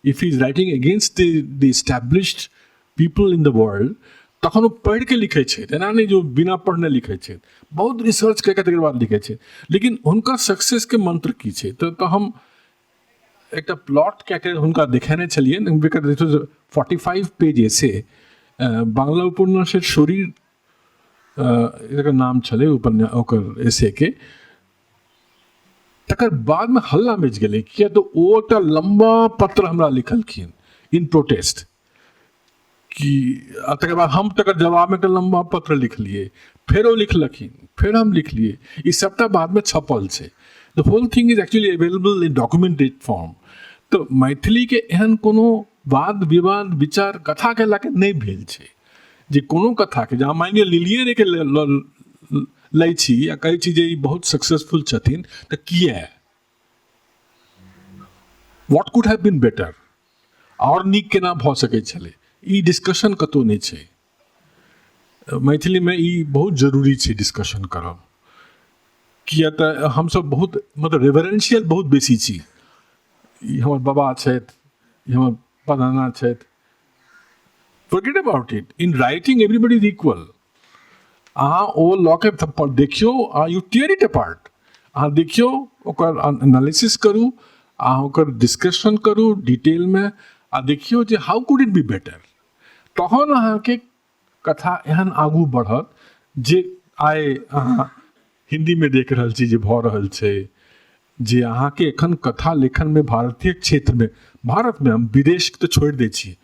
if he is writing against the established people in the world, तखन ओ पढ़िके लिखै छथि। एना नहि जे ओ बिना पढ़ने लिखै छथि, बहुत रिसर्च कऽ कऽ तकर बाद लिखै छथि। लेकिन हुनकर सक्सेसके मंत्र की छै? तऽ हम एकटा प्लॉट कए कऽ हुनका देखेने छलियनि। 45 पेज एसे, बांग्ला उपन्यासेर शरीर एकर नाम छलै उपन्यास ओकर एसेके। तकर बादमे हल्ला मचि गेलै, किया तऽ ओ एकटा लम्बा पत्र हमरा लिखलखिन इन प्रोटेस्ट कि, आ तकर बाद हम तकर जवाबमे एकटा लम्बा पत्र लिखलियै, फेर ओ लिखलखिन, फेर हम लिखलियै। ई सबटा बादमे छपल छै। The whole thing is actually available in documented form. तऽ मैथिलीके एहन कोनो वाद विवाद विचार कथाके लऽ कऽ नहि भेल छै जे कोनो कथाके जहाँ मानि लिअ लिलिए रेके लै छी आ कहै छी जे ई बहुत सक्सेसफुल छथिन, तऽ किए? What could have been better? आओर नीक केना भऽ सकै छलै? ई डिस्कशन कतहु नहि छै मैथिलीमे। ई बहुत जरूरी छै डिस्कशन करब, किया तऽ हमसब बहुत मतलब रेवरेंशियल बहुत बेसी छी। ई हमर बाबा छथि, ई हमर फलाना छथि। Forget about it. In writing, everybody is equal. अहाँ ओ लऽ के देखियौ आ यू टियर it apart. अहाँ देखियौ, ओकर एनालिसिस करू, अहाँ ओकर डिस्कशन करू डिटेलमे आ देखियौ जे how could it be better. तहन अहाँके कथा एहन आगू बढ़त जे आइ अहाँ हिन्दीमे देख रहल छी जे भऽ रहल छै, जे अहाँके एखन कथा लेखनमे भारतीय क्षेत्रमे, भारतमे, हम विदेश तऽ छोड़ि दै छी,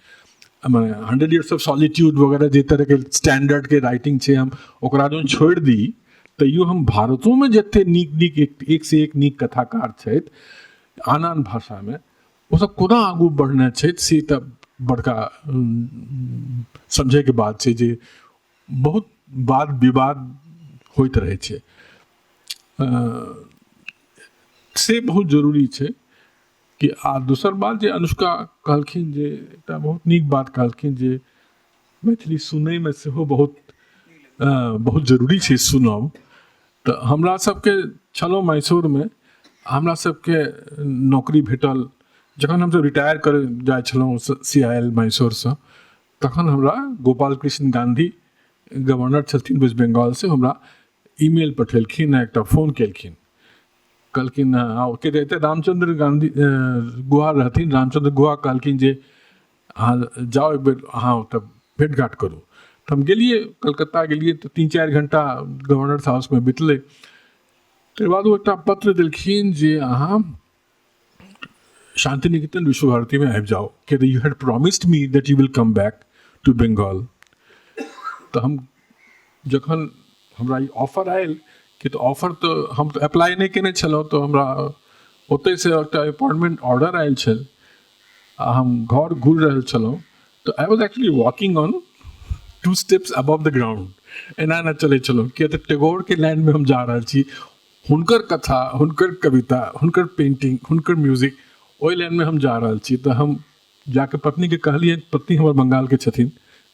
मने हंड्रेड इयर्स ऑफ सॉलिट्यूड वगैरह जे तरहके स्टैंडर्डके राइटिंग छै, हम ओकरा जँ छोड़ि दी, तैयो हम भारतोमे जते नीक नीक एक से एक नीक कथाकार छथि आन आन भाषामे, ओसभ कोना आगू बढ़ने छथि, से तऽ बड़का समझैके बात छै जे बहुत वाद विवाद होइत रहै छै। से बहुत जरूरी छै कि। आ दोसर बात जे अनुष्का कहलखिन, जे एकटा बहुत नीक बात कहलखिन जे मैथिली सुनैमे सेहो बहुत बहुत जरूरी छै सुनब। तऽ हमरा सबके छलहुँ मैसूरमे, हमरा सबके नौकरी भेटल जखन हमसब रिटायर करै जाइ छलहुँ सी I L मैसूरसँ, तखन हमरा गोपाल कृष्ण गाँधी गवर्नर छलथिन वेस्ट बंगालसँ, हमरा ईमेल पठेलखिन आ एकटा फोन केलखिन। कहलखिन आउ के एतऽ रामचन्द्र गाँधी गुहा रहथिन, रामचन्द्र गुहा कहलखिन जे अहाँ जाउ, एक बेर अहाँ ओतऽ भेँट घाँट करू। तऽ हम गेलियै, कलकत्ता गेलियै तऽ 3-4 घण्टा गवर्नर हाउसमे बितलै। तकर बाद ओ एकटा पत्र देलखिन जे अहाँ शान्ति निकेतन विश्व भारतीमे आबि जाउ, किया तऽ you had promised me that you will come back to Bengal. तऽ हम जखन हमरा ई ऑफर आयल कि तऽ ऑफर तऽ हम तऽ अप्लाई नहि केने छलहुँ, तऽ हमरा ओतहिसँ एकटा अपॉइंटमेंट ऑर्डर आयल छल आ हम घर घुरि रहल छलहुँ तऽ I was actually walking on two steps above the ground, एना एना चलै छलहुँ, किया तऽ टैगोरके लैंडमे हम जा रहल छी, हुनकर कथा, हुनकर कविता, हुनकर पेंटिंग, हुनकर म्यूजिक, ओहि लाइनमे हम जा रहल छी। तऽ हम जाके पत्नीके कहलियै, पत्नी हमर बंगालके छथिन,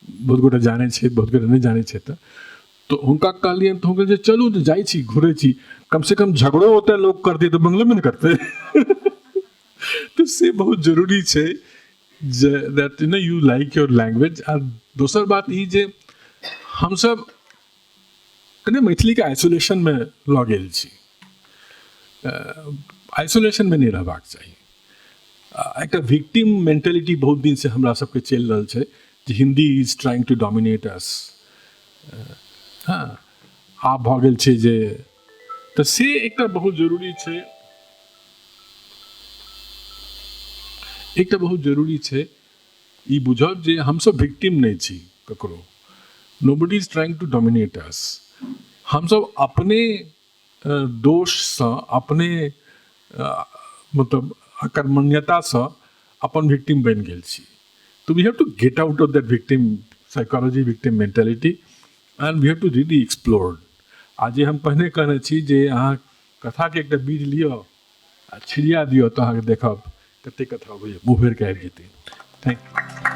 बहुत गोटे जानै छै, बहुत गोटे नहि जानै छै, तऽ हुनका कहलियनि तऽ हुनका जे चलू तऽ जाइ छी, घुरै छी, कमसँ कम झगड़ो ओतऽ लोक करतै तऽ बंगलोमे ने करतै। तऽ से बहुत जरूरी छै जे that you know you like your language. आ दोसर बात ई जे हमसब कने मैथिलीके आइसोलेशनमे लऽ गेल छी। आइसोलेशनमे नहि रहबाक चाही। एकटा विक्टिम मेंटेलिटी बहुत दिनसँ हमरा सबके चलि रहल छै जे Hindi is trying to dominate us. हँ, आब भऽ गेल छै जे तऽ से एकटा बहुत जरूरी छै, एकटा बहुत जरूरी छै ई बुझब जे हमसब विक्टिम नहि छी ककरो, nobody is trying to dominate us. हमसब अपने दोषसँ, अपने मतलब अकर्मण्यतासँ अपन विक्टिम बनि गेल छी। तऽ we have to get out of that victim psychology, victim mentality, and we have to really explore. आ जे हम पहिने कहने छी जे अहाँ कथाके एकटा बीज लिअ आ छिड़िया दिअ तऽ अहाँके देखब कते कथा उभरि के आबि जेतै। Thank you.